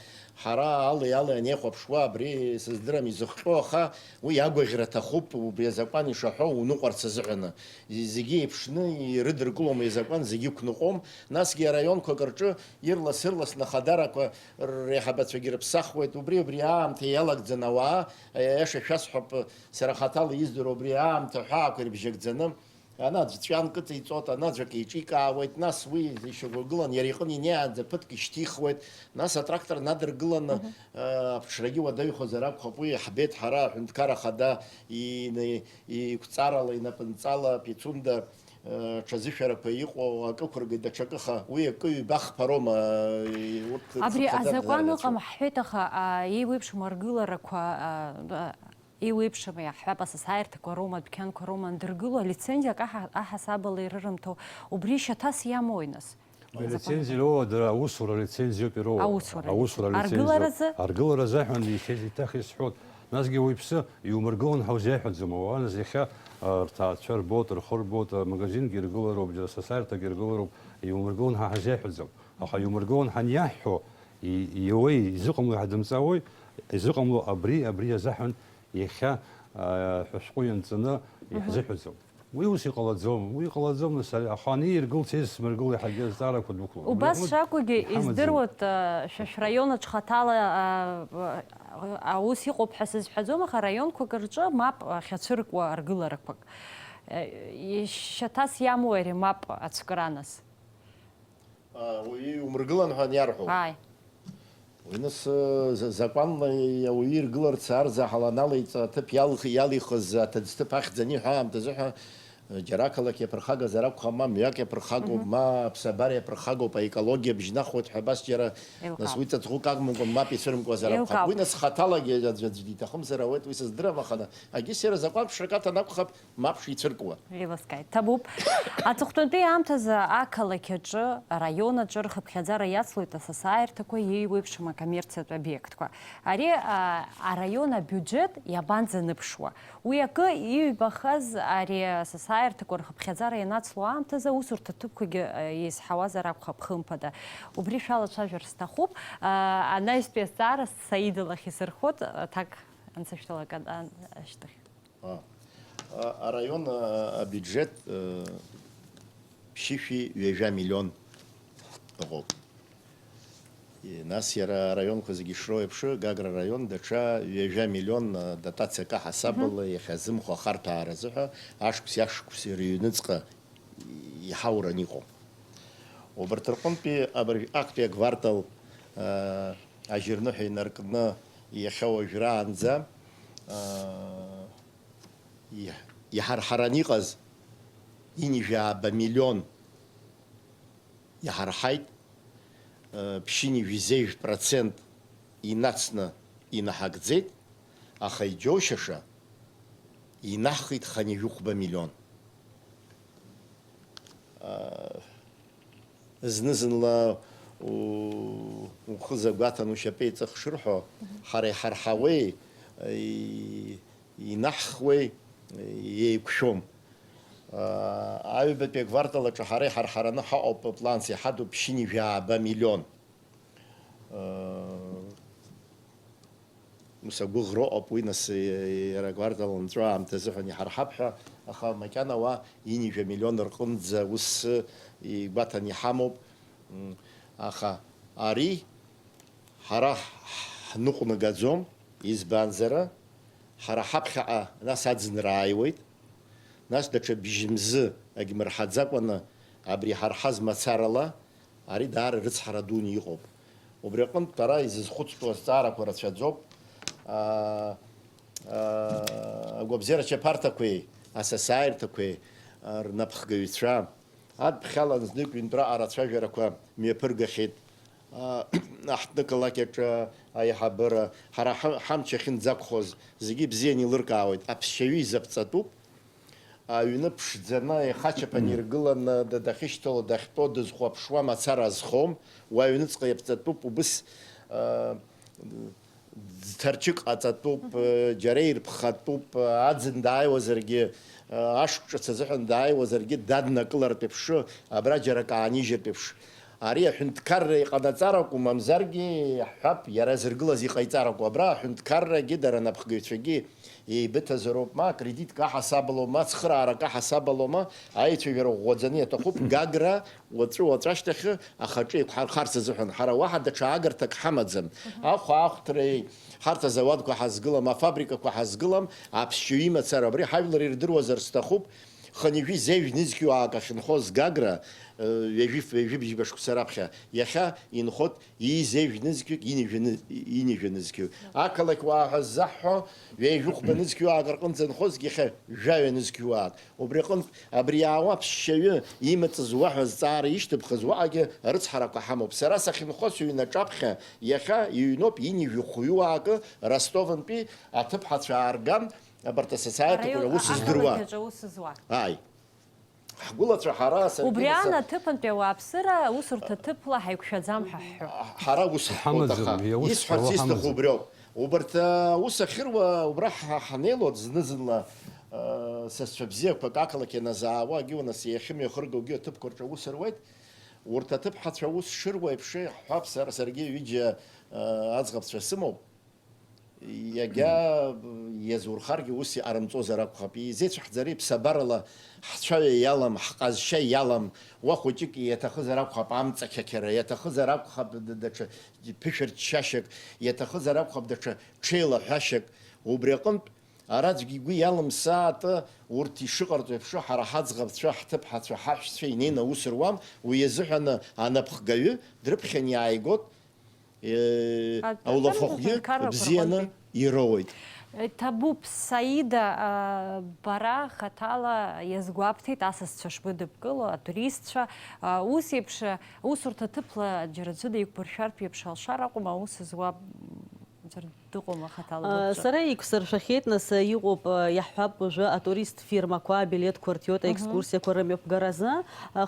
ҳара али, али анеихәаԥшуа, абри сыздырам изыхҟьо, аха уи агәаӷьра аҭахуп, убри азакәан ишаҳәо уныҟәарц азыҳәаны. Зегьы еиԥшны ирыдыркылом, изакәан зегьы иқәныҟәом, насгьы араионқәак рҿы ирлас-ырласны ахадарақәа реиҳабацәагьы рыԥсахуеит, убри, убри аамҭа иалагӡан ауаа, аиаша шәасҳәап, сара хаҭала издыруа убри аамҭа ҳәаақәа ирыбжьагӡаны, анаӡә ҵәҩанк ыҵеиҵоит, анаӡәк еиҿикаауеит, нас уи ишьақәыргылан иара иҟны инеиаанӡа ԥыҭк ишьҭихуеит, нас атрактор надыргыланы, Мгм. э, аԥҽрагьы уадаҩхозар акәхап, уи иаҳбеит ҳара, аҳәынҭқар ахада ин-, иқәҵарала, инапынҵала, Пицунда, э, ҽазышәарақәа иҟоу акы ықәыргеит, даҽакы, аха уи акы ҩба хԥароума, э, урҭ Абри рхыԥхьаӡа азакәан днаргацәоуп. Ыҟам ҳҳәеит, аха, а, еиуеиԥшым аргыларақәа, а, а, еиуеиԥшым, иаҳҳәап, асасааирҭақәа роума, адәқьанқәа роума андыргыло, алицензиак аҳа-, аҳасабала ирырымҭо, убри шьаҭас иамои, нас? Алицензиа ироуа дара аусура лицензиоуп ироуа. Аусура Аусура лицензиа. Аргыларазы? Аргыларазы аҳәан, иахьа-, еиҭах исҳәот. Насгьы уаҩԥсы иумыргылан ҳәа узеиҳәаӡом, ауаа, нас иахьа, а, рҭаацәа рбот, рхы рбот, амагазингьы иргылароуп, џьара асасааирҭагьы иргылароуп, иумыргылан ҳәа ҳазеиҳәаӡом. Аха иумыргылан ҳаниаҳҳәо, и-, иауеи, изыҟамлои ҳадымҵаауеи, изыҟамло абри, абри азыҳәан иахьа, а, ҳәа шәҟәы ианҵаны Мгм. иаҳзыҳәаӡом. Уи ус иҟалаӡом, уи иҟалаӡом, нас, ари, аха ани иргылц, ес смыргыл, иаҳагьы азҵаарақәа дәықәлоит. Убас Иҟалоит, шакәугьы, иҳамаӡам. Издыруеит, а, шәа-, шәраион аҿы хаҭала, а, а, аус иҟоуп ҳәа сызҳәаӡом, аха раионқәак рҿы мап ахьацәыркуа аргыларақәак. Э, ишьаҭас иамоу ари мап ацәкра, нас? А, уи иумыргылан ҳәа аниарҳәо. Ааи. Уи нас, э, за-, закәанла ауаҩы иргыларц арзаҳал аналеиҵа аҭыԥ иалх-, иалихыз аҭыӡҭыԥ ахьӡ аниҳәа аамҭазы ҳәа, э, џьара ақалақь иаԥырхагазар акәхап, ма мҩак иаԥырхагоуп, Мгм. ма аԥсабара иаԥырхагоуп, аекологиа бжьнахуеит ҳәа абас џьара, Еилкаауп. Нас уи ҵатӷәык акәымкәа мап ицәырымкуазар акәхап. Еилкаауп. Уи нас хаҭалагьы аӡә, аӡә диҭахымзар ауеит, уи сыздырам, аха на-, агьыс иара азакәан ԥшрак аҭан акәхап, мап шицәыркуа. Еилыскааит. Ҭабуп. Аҵыхәтәантәи аамҭазы ақалақь аҿы, араион аҿы рхыԥхьаӡара иацлоит асасааирҭақәа, еиуеиԥшым акоммерциатә обиектқәа. Ари, а, араион абиуџьет иабанӡаныԥшуа? Уи акы иҩбахаз ари асасааирҭақәа рхыԥхьаӡара ианацло аамҭазы аусурҭа ҭыԥқәагьы, а, еизҳауазар акәхап, хымԥада. Убри шәалацәажәар сҭахуп. А, анаҩстәи азҵаара Саида лахь исырхот, аҭак ансышәҭалак, а, ашьҭахь. А, а, араион, а, абиуџьет, а, ԥшьышәи ҩажәа миллион ыҟоуп. И, нас иара араионқәа зегьы ишроу еиԥш, Гагра араион даҽа ҩажәа миллион, а, дотациак аҳасабала Мгм. иахьазымхо ахарҭәаара азыҳәа ашықәси ашықәси рыҩныҵҟа иҳауран иҟоуп. Убарҭ рҟынтәи абыржә актәи аквартал, а, ажьырныҳәа инаркны иахьа уажәраанӡа, а, иҳ-, иҳарҳаран иҟаз ҩынҩажәи ааба миллион иҳарҳаит, э, ԥшьынҩажәи зежә процент инацны инаҳагӡеит, аха иџьоушьаша инаҳхит хынҩажәи хәба миллион. Э, зны-зынла у-, ухы загәаҭан ушьапеиҵых шырҳәо, ҳара иҳарҳауеи, и-, инаҳхуеи, еиқәшәом. Аҩбатәи аквартал аҿы ҳара иҳарҳараны ҳаҟоуп, планс иҳадуп ԥшьынҩажәи ааба миллион. Ус агәыӷра ыҟоуп, уи нас иара аквартал анҵәо аамҭазыҳәан иҳарҳап ҳәа, аха макьана уа ҩынҩажәа миллион рҟынӡа ус игәаҭаны иҳамоуп. М, аха ари ҳара ҳныҟәнагаӡом, избанзар, ҳара ҳаԥхьаҟа нас аӡынра ааиуеит, нас даҽа бжьымзы агьмырҳаӡакәаны абри иҳарҳаз мацарала ари даара рыцҳара дуны иҟоуп. Убри аҟынтә ара изызхәыцтәу азҵаарақәа рацәаӡоуп. Аа, аа, агәабзиарача аԥарҭақәеи асасааирҭақәеи, аа, рнапхгаҩцәа, адԥхьалан знык ҩынтәраҟа рацәажәарақәа мҩаԥыргахьеит. Аа, аҳҭнықалақь аҿы аиҳабыра, ҳара ҳа-, ҳамч ахьынӡақәхоз, зегьы ибзианы еилыркаауеит. Аԥсшьаҩы изаԥҵатәуп. Аҩны ԥшӡаны, ихачаԥан иргыланы, да-, дахьышьҭало, дахьтәо, дызхәаԥшуа мацара азхом. Уа аҩныҵҟа иаԥҵатәуп, убыс, аа, ӡҭарчык ҟаҵатәуп, џьара ирԥхатәуп, аӡын дааиуазаргьы, ашықәс ҿыц азыҳәан дааиуазаргьы, даднакылартә еиԥш, абра џьара акы аанижьыртә еиԥш. Ари аҳәынҭқарра иҟанаҵар акәу, мамзаргьы, иаҳҳәап, иара зыргылаз иҟаиҵар акәу, абра аҳәынҭқаррагьы дара анапхгаҩцәагьы еибыҭазароуп, ма акредитк аҳасабалоума, ма ацхыраарак аҳасабалоума, аицәажәара ӷәӷәаӡаны иаҭахуп, Гагра уаҵәы-уаҵәашьҭахьы ахаҿы еиқәҳархарц азыҳәан. Ҳара уаҳа даҽа аагарҭак ҳамаӡам. Мгм. Ахәаахәҭреи, ҳарҭ азауадқәа ҳазгылам, афабрикақәа ҳазгылам, аԥсшьаҩ имацара абри ҳажәлар ирдыруазар сҭахуп, хынҩажәи зежә нызқьҩаак ахьынхоз Гагра, э, ҩажәи, ҩажәи бжьба шықәса раԥхьа, иахьа инхоит ҩажәи зежә нызқьҩык, ҩажәи ныз-, ҩажәи нызқьҩык. Ақалақь уаа ҳәа ззаҳҳәо, ҩажәи хәба нызқьҩаак рҟынӡа нхозгьы иахьа жәаҩа нызқьҩаак. Убри аҟынтә, абри иаауа аԥсшьаҩы имаҵыз уаҳа зҵаара ишьҭыбхыз уаҟагьы рыцҳарақәа ҳамоуп. Сара сахьынхо сыҩны аҿаԥхьа иахьа иҩноуп ҩынҩажәи хәҩы уаакы Ростовынтәи аҭыԥҳацәа аарган, абарҭ асоциалтә Араион, аус а-, здыруа. Ақалақь аҿы аус зуа. Ааи. Ҳгәылацәа ҳара, саргьы Убри нас-, аан аҭыԥантәи ауааԥсыра аусурҭа ҭыԥла ҳаиқәшәаӡам ҳәа ҳҳәо. Ҳара ус ҳҳәоит, Ҳамаӡам, аха иаус исҳәарц ҳәа исҭаху ҳамаӡам. Убриоуп. Убарҭ, аус ахьыруа, убра ҳа-, ҳанеилоит зны-зынла, э, сасцәа бзиақәак ақалақь ианазаауагьы, нас иахьымҩахыргогьы аҭыԥқәа рҿы аус руеит. Урҭ аҭыԥҳацәа аус шыруа еиԥш, иаҳҳәап, сара саргьы ҩыџьа, э, аӡӷабцәа сымоуп. Иагьа иазурхаргьы ус иҟарымҵозар акәхап. Изеицәаҳҵари, ԥсабарала ҳцәаҩа иалам, ҳҟазшьа иалам, уа хәыҷык иаҭахызар акәхап амҵақьақьара, иаҭахызар акәхап д-, даҽа ԥышәырччашьак, иаҭахызар акәхап даҽа ҽеилаҳәашьак. Убри аҟынтә, ара аӡәгьы игәы иалымсаат, урҭ ишыҟарҵо еиԥш, ҳара ҳаӡӷабцәа, ҳҭыԥҳацәа, ҳаҳәшьцәа инеины аус руам, уи азыҳәан анапхгаҩы дрыԥхьан иааигот, Э, Атәым аулафахәгьы ҳәынҭқаррақәа бзианы рҟынтәи. Ироуеит. Иҭабуп, Саида, а, бара хаҭала иазгәабҭеит асасцәа шбыдыбкыло, атуристцәа, а, ус еиԥш, а, усурҭа ҭыԥла џьара аӡәы деиқәбыршәартә еиԥш алшар акәым, аус зуа, м, ӡәыр дыҟоума хаҭала А, быԥшыр? Сара еиқәсыршәахьеит, нас, а, иҟоуп, а, иаҳҳәап, уажәы атурист фирмақәа абилеҭқәа рҭиоит Мгм. Аекскурсиақәа рымҩаԥгаразы.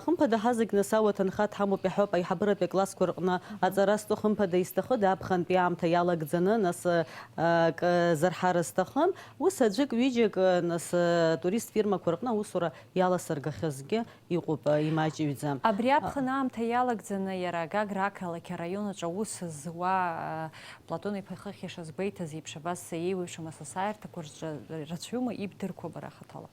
Хымԥада, ҳазегь нас ауаҭанхаҭ ҳамоуп, иаҳҳәап, аиҳабыратә классқәа рҟны Мгм. Аҵара зҵо. Хымԥада, изҭахыда аԥхынтәи аамҭа иалагӡаны, нас, а, акы зарҳар зҭахым? Ус аӡәык-ҩыџьак, а, нас, а, турист фирмақәа рҟны аусура иаласыргахьазгьы иҟоуп, а, имаҷыҩӡа. Абри А, аԥхын аамҭа иалагӡаны иара Гагра ақалақь араион аҿы аус зуа, а, Платон-иԥа ихыхь ишазгәеиҭаз еиԥш, абас еиуеиԥшым асасааирҭақәа рҿы рацәаҩума ибдырқәо бара хаҭала?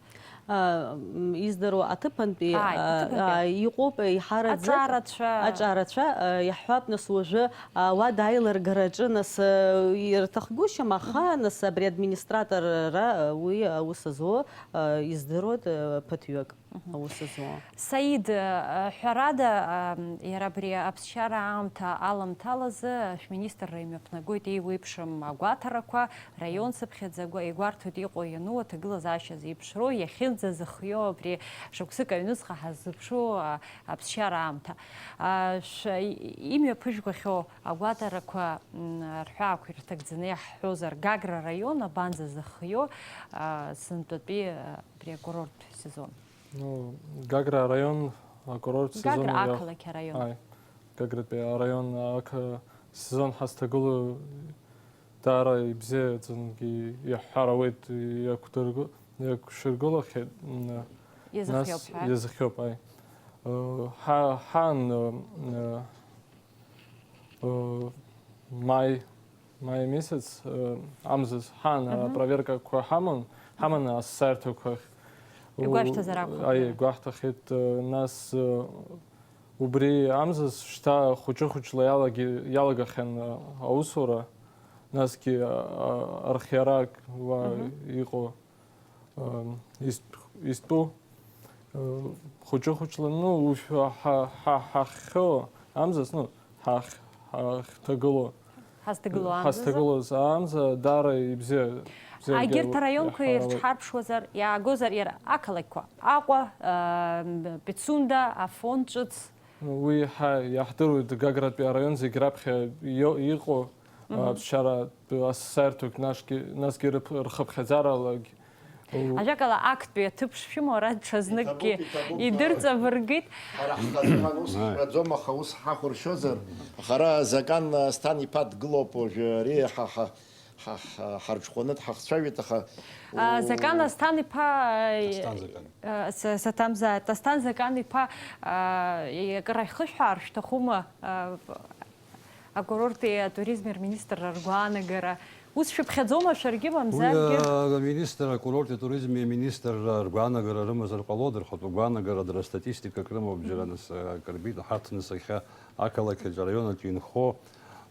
А, м, издыруа аҭыԥантәи, Ааи, а, аҭыԥантәи. А, иҟоуп, еиҳараӡак Аҿарацәа. Аҿарацәа, а, иаҳҳәап, нас, уажәы, а, ауада аилыргараҿы, нас, а, ирҭахгәышьам, аха, Мгм. Нас, абри администраторра, а, уи аус зуо, а, издыруеит, а, ԥыҭҩык Мгм. Аус зуо. Саид, а, ҳәарада, а, иара абри аԥсшьара аамҭа аламҭалазы шәминистрра имҩаԥнагоит еиуеиԥшым агәаҭарақәа, Раион цыԥхьаӡа агәа-, игәарҭоит иҟоу-иану, аҭагылазаашьа зеиԥшроу, иахьынӡазыхиоу абри шықәсык аҩныҵҟа ҳаззыԥшу, а, аԥсшьара аамҭа. А, шә-, и-, имҩаԥыжәгахьоу агәаҭарақәа, м, рҳәаақәа ирҭагӡаны иаҳҳәозар, Гагра араион абанӡазыхиоу, а, сынтәатәи, а, абри акурорттә сезон? Ну, Гагра араион акурорттә сезон Гагра иа-, ақалақь араион. Ааи. Гагратәи араион ақа-, сезон ҳазҭагылоу даара ибзиаӡангьы иаҳҳәар ауеит, иақәдыргы-, иақәшәыргылахьеит, м, Иазыхиоуп ҳәа. Иазыхиоуп, аи. Э, ҳа-, ҳан, э, э, э, маи, маи месяц, э, амзас ҳан, э, проверкақәа ҳаман, ҳаман асасааирҭақәахь. Игәашәҭазар акәхап, аи, ара. Игәаҳҭахеит, э, нас, э, убри амзас шьҭа хәыҷы-хәыҷла иалаге-, иалагахьан, э, аусура, насгьы, э, э, архиарак уа иҟоу. Ам, ист-, истәу, э, хәыҷы-хәыҷла, ну, уажә ҳа-, ҳа-, ҳахьхьоу амзас, ну, ҳахь-, ҳахьҭагылоу. Ҳазҭагылоу амзазы? Ҳазҭагылоз амза даара ибзиа, бзиа. Егьырҭ араионқәа ирыцҳарԥшуазар, иаагозар иара ақалақьқәа, Аҟәа, э, Пицунда, Афон ҿыц? Уи ҳа-, иаҳдыруеит, Гагратәи араион зегь раԥхьа ио-, иҟоу, а, ԥсшьара асасааирҭоуп, насгьы, насгьы рыԥ-, рхыԥхьаӡаралагь. У- Ажәакала, актәи аҭыԥ шшәымоу ара ҽазныкгьы иҭабуп, иҭабуп, идырҵабыргит. Ҳара ҳхазы ус ҳҳәаӡом, аха ус ҳахәаршьозар, аха ара Закан Асҭан-иԥа дгылоуп уажәы, ари ҳа, ҳа, ҳа, ҳа, ҳарҽхәаны дҳахцәажәеит, аха, а, у- Закан Асҭан-иԥа, а, Асҭан Закан. А, с-, саҭамзааит. Асҭан Закан-иԥа, а, акыр ахьхышәҳәаар шәҭахума, а, акурорти атуризми рминистрра ргәаанагара? Ус шәыԥхьаӡома шәаргьы, мамзаргьы? Уи, а, аминистр, акурорти атуризми аминистрра ргәаанагара рымазар ҟалода, рхатәы гәаанагара, дара статистикак рымоуп, џьара нас, а, акыр бит, ҳарҭ нас иахьа ақалақь аҿы, араион аҿы инхо,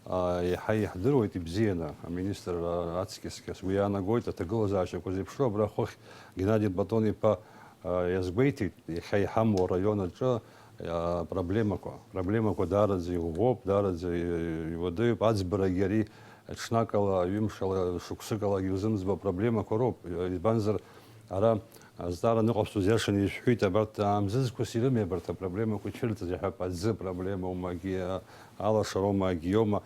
а, иаҳа иаҳдыруеит ибзианы, аминистр, а, аҵкьыс-кьыс. Уи иаанагоит аҭагылазаашьақәа зеиԥшроу. Абра хыхь Геннади Батон-иԥа, а, иазгәеиҭеит, иахьа иҳамоу араион аҿы, а, проблемақәа. Проблемақәа даараӡа иӷәӷәоуп, даараӡа и-, иуадаҩуп. Аӡбарагьы ари ҽнакала, ҩымшала, шықәсыкалагьы иузымӡбо проблемақәа роуп. Избанзар, ара азҵаара ныҟасҵоз иашаны ишәҳәеит, абарҭ аамзызқәас ирымеи абарҭ апроблемақәа ицәырҵыз, иҳәап, аӡы проблемоума, агьи, а, алашароума, агьиома.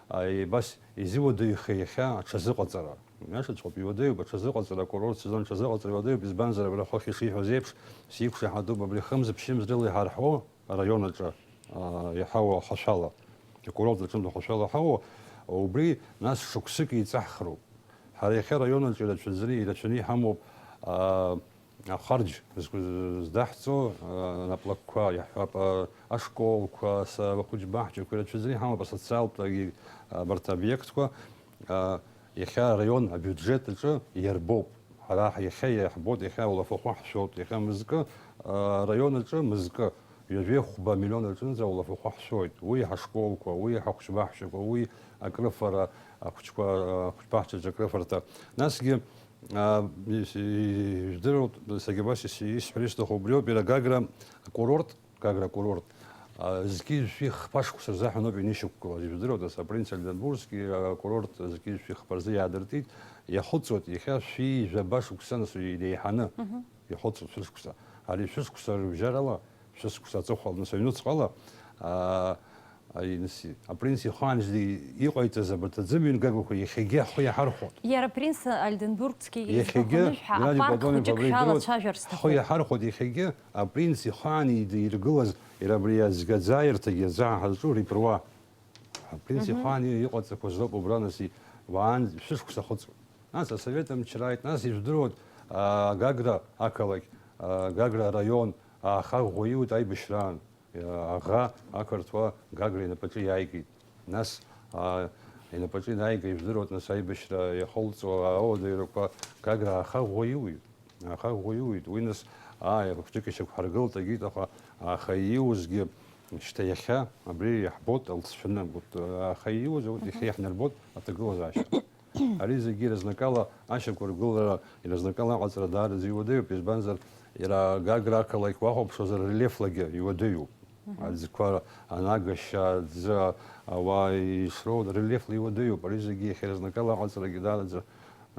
А, и-, абас изиуадаҩхеи иахьа аҽазыҟаҵара? Иашаҵәҟьоуп, иуадаҩуп аҽазыҟаҵара, акурорт сезон аҽазыҟаҵара иуадаҩуп, избанзар, абра хыхь ишиҳәаз еиԥш, сиқәшаҳаҭуп, абри хымз-ԥшьымз рыла иҳарҳәо араион аҿы, а, иаҳау ахашәала, акурорт аҿынтә ахашәала иҳауа, убри нас шықәсык еиҵаҳхроуп. Ҳара иахьа араион аҿы ирацәаӡаны, ирацәаны иҳамоуп, а, ахарџь зқәыз-, здаҳҵо, а, анаплакқәа, иаҳҳәап, а, ашколқәа, са-, ахәыҷбаҳчақәа ирацәаӡаны иҳамоуп, асоциалтәгьы, а, абарҭ аобиектқәа, а, иахьа араион абиуџьет аҿы иарбоуп. Ҳара иахьа иаҳбоит, иахьа улафахәы ҳшәоит, иахьа мызкы, а, араион аҿы мызкы, ҩажәи хәба миллион аҿынӡа улафахәы ҳшәоит. Уи ҳашколқәа, уи ҳахәыҷбаҳчақәа, уи акрыфара, ахәыҷқәа, ахәыҷбаҳчаҿы акрыфарҭа. Насгьы, а, ис-, ижәдыруеит, саргьы абас ис-, исҳәар исҭаху убриоуп, иара Гагра акурорт, Гагра акурорт, а, зқьи жәшәи хԥа шықәса рзаҳәан ауп инышьақәгылаз. Ижәдыруеит, ас апринц Ольденбургски акурорт зқьи жәшәи хԥа рзы иаадыртит, иахыҵуеит, иахьа шәи жәаба шықәса нас инеиҳаны. Мгм. Ихәыцуп шәышықәса. Ари шәышықәса рыбжьарала, шәышықәса аҵыхәала, нас аҩнуҵҟала, аа, ари, нас, апринц ихаанижьҭеи иҟаиҵаз абарҭ аӡымҩан гагақәа иахьагьы ҳхы иаҳархәоит. Иара апринц Ольденбургски изҭаху анышә ҳәа, Геннади апарк Платонов хәыҷык абри идыруеит, шәалацәажәар сҭахуп. Ҳхы иаҳархәоит иахьагьы, апринц ихаан идиргылаз, иара абри азгаӡааирҭагьы азаҳа ҳазҿу репруа. Апринц ихаан иҟаҵақәаз роуп убра, нас, и-, уаан шәышықәса хыҵуеит. Нас асовет мчра ааит, нас ижәдыруан, а, Гагра ақалақь, а, Гагра араион, ааха ӷәӷәа иуит аибашьраан. А, аӷа ақырҭуа Гагра инапаҿы иааигеит. Нас, а, инапаҿы инааига ижәдыруан, нас аибашьра иахылҵуа ауадаҩрақәа Гагра ааха ӷәӷәа иуит. Аха ӷәӷәа иуит. Уи нас, ааи, хәыҷык ишьақәҳаргылт, агеит, аха, аха ииузгьы шьҭа иахьа абри иаҳбоит алҵшәаны, вот, аха ииуз, вот, иахьа иаҳнарбоит аҭагылазаашьа. Ари зегьы иразнакала ашьақәыргылара, иразнакала аҟаҵара даараӡа иуадаҩуп, избанзар, иара Гагра ақалақь уахәаԥшуазар, рельефлагьы иуадаҩуп. Аӡқәа, анагашьа, аӡы, ауаа ишроуа, рельефла иуадаҩуп. Ари зегьы иахьа иразнакала аҟаҵарагьы даараӡа,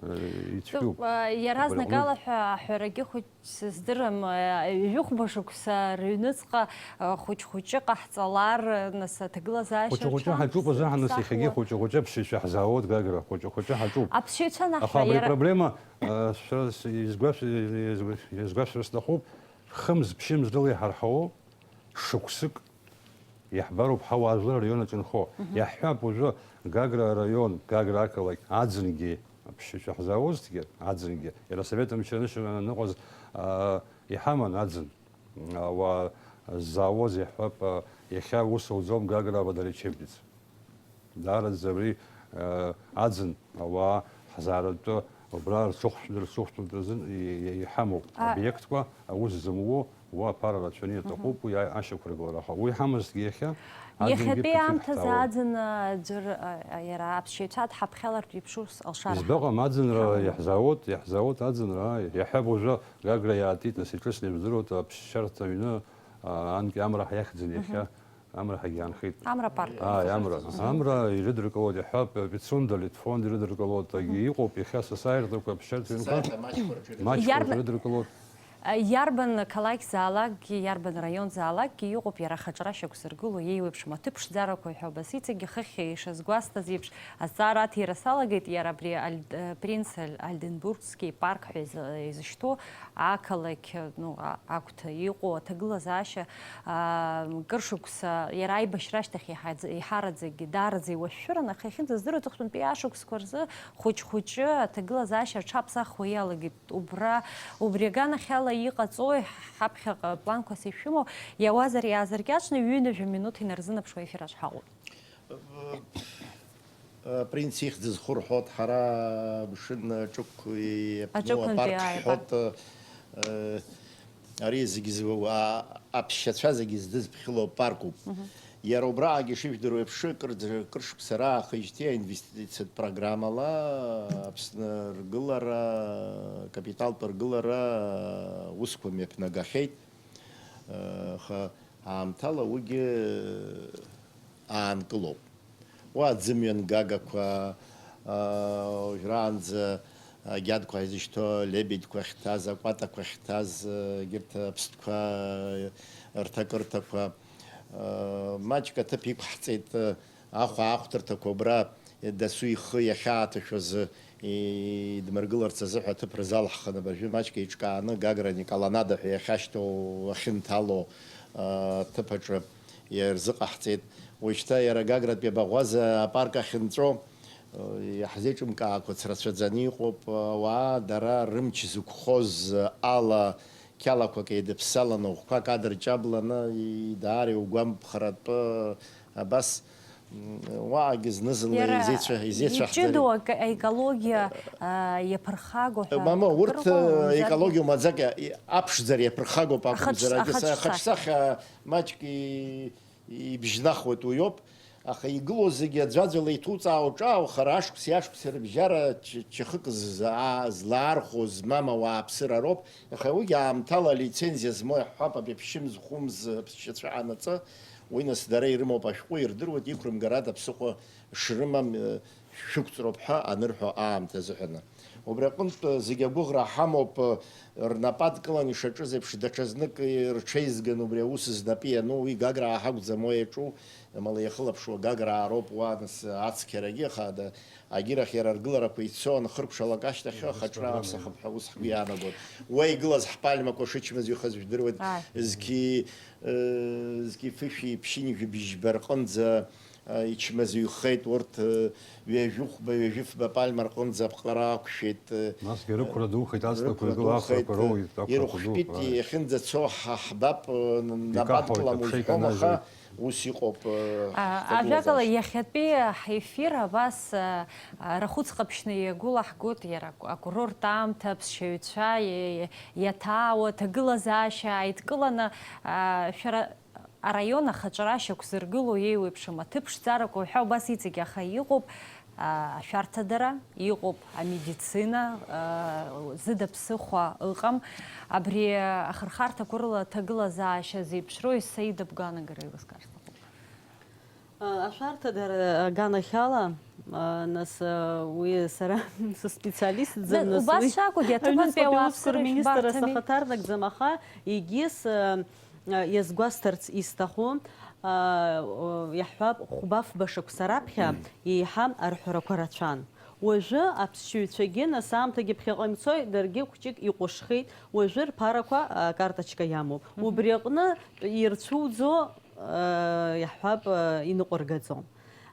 э, ицәгьоуп. Тәы-, а, иаразнакала ҳәа аҳәарагьы хәыҷ сыздырам, а, ҩажәихәба шықәса рыҩныҵҟа, а, хәыҷ-хәыҷы ҟаҳҵалар, нас аҭагылазаашьа рҽамс-, хәыҷы-хәыҷы ҳаҿуп азыҳәан, нас иахьагьы хәыҷы-хәыҷы аԥсшьаҩцәа ҳзаауеит, Гагра, хәыҷы-хәыҷы ҳаҿуп. Аԥсшьаҩцәа анаҳҳәа, аха абри иара апроблема, а, шәара с-, изгәашә-, изгәашәара сҭахуп, хымз-ԥшьымз рыла иҳарҳауоу, шықәсык иаҳбароуп ҳауаажәлар араион аҿы инхо. Мгм. Иаҳҳәап, уажәы Гагра араион, Гагра ақалақь, аӡынгьы, аԥсшьаҩцәа ҳзааузҭгьы, аӡынгьы, иара асовет мчра анышьара аныҟаз Иҳаман аӡын. Ауаа ззаауаз иаҳҳәап, иахьа ус ауӡом Гагра водолечебница. Даараӡа абри аӡын ауаа ҳзааратәы убра рцәыхәшәтә, рцәыхәшәтәратә азын иҳамоуп. Обиектқәа аус зымуо уа аԥара рацәаны иаҭахуп, уи ашьақәыргылара. Аха уи ҳамазҭгьы иахьа аӡынгьы иахьатәи аамҭазы ԥыхьа ҳҭаауан. Аӡын, ы, џьыр, ы, иара аԥсшьаҩцәа дҳаԥхьалартә иԥшур алшара. Избаҟам аӡынра ҳамоума? Иаҳзаауеит, иаҳзаауеит аӡынра, иаҳҳәап уажәы Гагра иаатит, нас иҿыцны ибдыруеит, аԥсшьарҭа аҩны, а, анкьа амра ҳиахьӡын иахьа, амра ҳагьаанхеит. Амра апарк. Ааи, амра. Амра ирыдыркылоит, иаҳҳәап, Пицунда Литфонд ирыдыркылоит, агьы иҟоуп, иахьа асасааирҭақәа, аԥсшьарҭа ҩнқәа, маҷқәа Иарбан- рыдыркылоит. Иарбан қалақьзаалакгьы, иарбан раионзаалакгьы иҟоуп иара ахаҿра шьақәзыргыло, еиуеиԥшым аҭыԥ ԥшӡарақәа ҳәа убас иҵегьы хыхь ишазгәасҭаз еиԥш, азҵаара аҭира салагеит, иара абри Аль-, э, принц Аль-, Альденбургски парк ҳәа изы-, изышьҭоу ақалақь, ну, а-, агәҭа иҟоу аҭагылазаашьа, аа, кыр шықәса, иара аибашьра ашьҭахь иаҳаӡ-, иҳараӡакгьы, даараӡа иуашәшәыран, аха иахьынӡаздыруа аҵыхәтәантәи ашықәсқәа рзы хәыҷ-хәыҷы аҭагылазаашьа аҽаԥсахуа иалагеит. Убра, убри аганахьала иҟаҵои, ҳаԥхьаҟа планқәас ишәымоу, иауазар иаазыркьаҿны ҩынҩажәа минуҭ инарзынаԥшуа ефир аҿ ҳаҟоуп. Принц ихьӡ зху рҳәоит, ҳара амшын аҿықә иаԥну Аҿықәантәи апарк ааигәа. Ҳҳәоит, э, ари зегьы зуа, а, аԥсшьацәа зегьы здызԥхьыло апаркуп. Мгм. Иара убраҟагьы ишыжәдыруа еиԥш, кыр-, кыр шықәса раахижьҭеи аинвестициатә программала Аԥсны ргылара, капиталтә ргылара усқәа мҩаԥнагахьеит. Аха аамҭала уигьы аанкылоуп. Уа аӡымҩан гагақәа, уажәраанӡа агьадқәа ҳзышьҭоу, алебедьқәа ахьҭаз, акәатақәа ахьҭаз, егьырҭ аԥстәқәа рҭакырҭақәа, маҷк аҭыԥ иқәҳҵеит, ахәа аахәҭырҭақәа убра дасу ихы иахьааҭашәоз идмыргыларц азыҳәа аҭыԥ рзалҳхын, абыржәы маҷк еиҿкааны Гагра Николанада ҳәа иахьашьҭоу ахьынҭало аҭыԥ аҿы ирзыҟаҳҵеит. Уажәшьҭа иара Гагратәи абаӷәаза апарк ахьынҵәо, иаҳзеиҿымкаақәац рацәаӡаны иҟоуп. Ауаа дара рымч зықәхоз ала қьалақәак еидыԥсаланы, ӷәқәак адырҷабланы, и-, даара иугәамԥхаратәы абас, м, уаҟагьы зны-зынла Иара изеицәа-, изеицәаҳҵари? Иҷыдоу ак-, аекологиа, а, иаԥырхагоу ҳәа Мамоу, урҭ, акыр ыҟоума, э, мамзаргьы? Екологиа умаӡак, и-, аԥшӡара иаԥырхагоуп акәымзар, Ахаҿ-, агьы са-, ахаҿсахьа. Ахаҿсахьа маҷк и-, ибжьнахуеит уи ауп. Аха игылоу зегьы аӡәаӡәала иҭуҵаау ҿааухар, ашықәси ашықәси рыбжьара ч-, чахык ззаа-, злаархәо змам ауааԥсыра роуп. Аха уигьы аамҭала алицензиа змоу иаҳҳәап, абеԥшьымз, хәымз, аԥсшьацәа анаҵы, уи нас дара ирымоуп ашәҟәы, ирдыруеит, иқәрымгарада ԥсыхәа шрымам, э, шәықәҵроуп ҳәа анырҳәо аамҭа азыҳәаны. Убри аҟынтә зегьы агәыӷра ҳамоуп, рнапы адкыланы ишаҿыз еиԥш, даҽазнык рҽеизган убри аус знапы иану, уи Гаграа ҳакәӡам уа иаҿу, амала иахылаԥшуа Гаграа роуп уа, нас ацқьарагьы, аха ада-, агьырахь иара аргыларақәа ицо анхыркәшалак ашьҭахь, ахаҿра аԥсахып ҳәа ус ҳгәы иаанагоит. Уа игылаз ҳпальмақәа шычмазаҩхаз жәдыруеит, Ааи. зқьи, э, зқьи фышәи ԥшьынҩажәи бжьба рҟынӡа, ичмазаҩхеит урҭ, ҩажәихәба, ҩажәифба пальма рҟынӡа аԥҟара ақәшәеит. Насгьы рықәра духеит, аҵлақәа рықәра игылоу духеит, ахрақәа роуеит, ақәрақәа ирыхәшәтәит, дууп, ааи. Иахьынӡацо ҳа-, ҳбап, икаҳауеит, нападкылам аԥша узҳәом, аха иканажьуеит. Ус иҟоуп, А, ажәакала, ҳҭагылазаашьа. Иахьатәи ҳефир абас, а, а, рахәыц ҟаԥшьны иагәылаҳгоит, иара ак-, акурорт аамҭа, аԥсшьаҩцәа, и-, иаҭаауа аҭагылазаашьа ааидкыланы, а, шәара Араион ахаҿра шьақәзыргыло еиуеиԥшым аҭыԥ ԥшӡарақәа уҳәа убас иҵегь аха иҟоуп, а, ашәарҭадара, иҟоуп амедицина, а, зыда ԥсыхәа ыҟам. Абри ахырхарҭақәа рыла аҭагылазаашьа зеиԥшроу Саида бгәаанагара еилыскаар сҭахуп. А, ашәарҭадара аганахьала, а, нас, а, уи сара сспециалистӡам, Д-, нас убас уи шакәугьы, аҭыԥантәи аҩныҵҟатәи ауааԥсыра усқәа рминистр ишәбарҭами? Сахаҭарнакӡам, аха егьыс, а, Иазгәасҭарц исҭаху, иаҳҳәап, хәба-фба шықәса раԥхьа еиҳа арҳәарақәа рацәан. Уажәы аԥсшьаҩцәагьы, нас аамҭагьы ԥхьаҟа имцои, даргьы хәҷык иҟәышхеит, уажәы рԥарақәа акарточка иамоуп. Мгм. Убри аҟны ирцәуӡо, иаҳҳәап, иныҟәыргаӡом.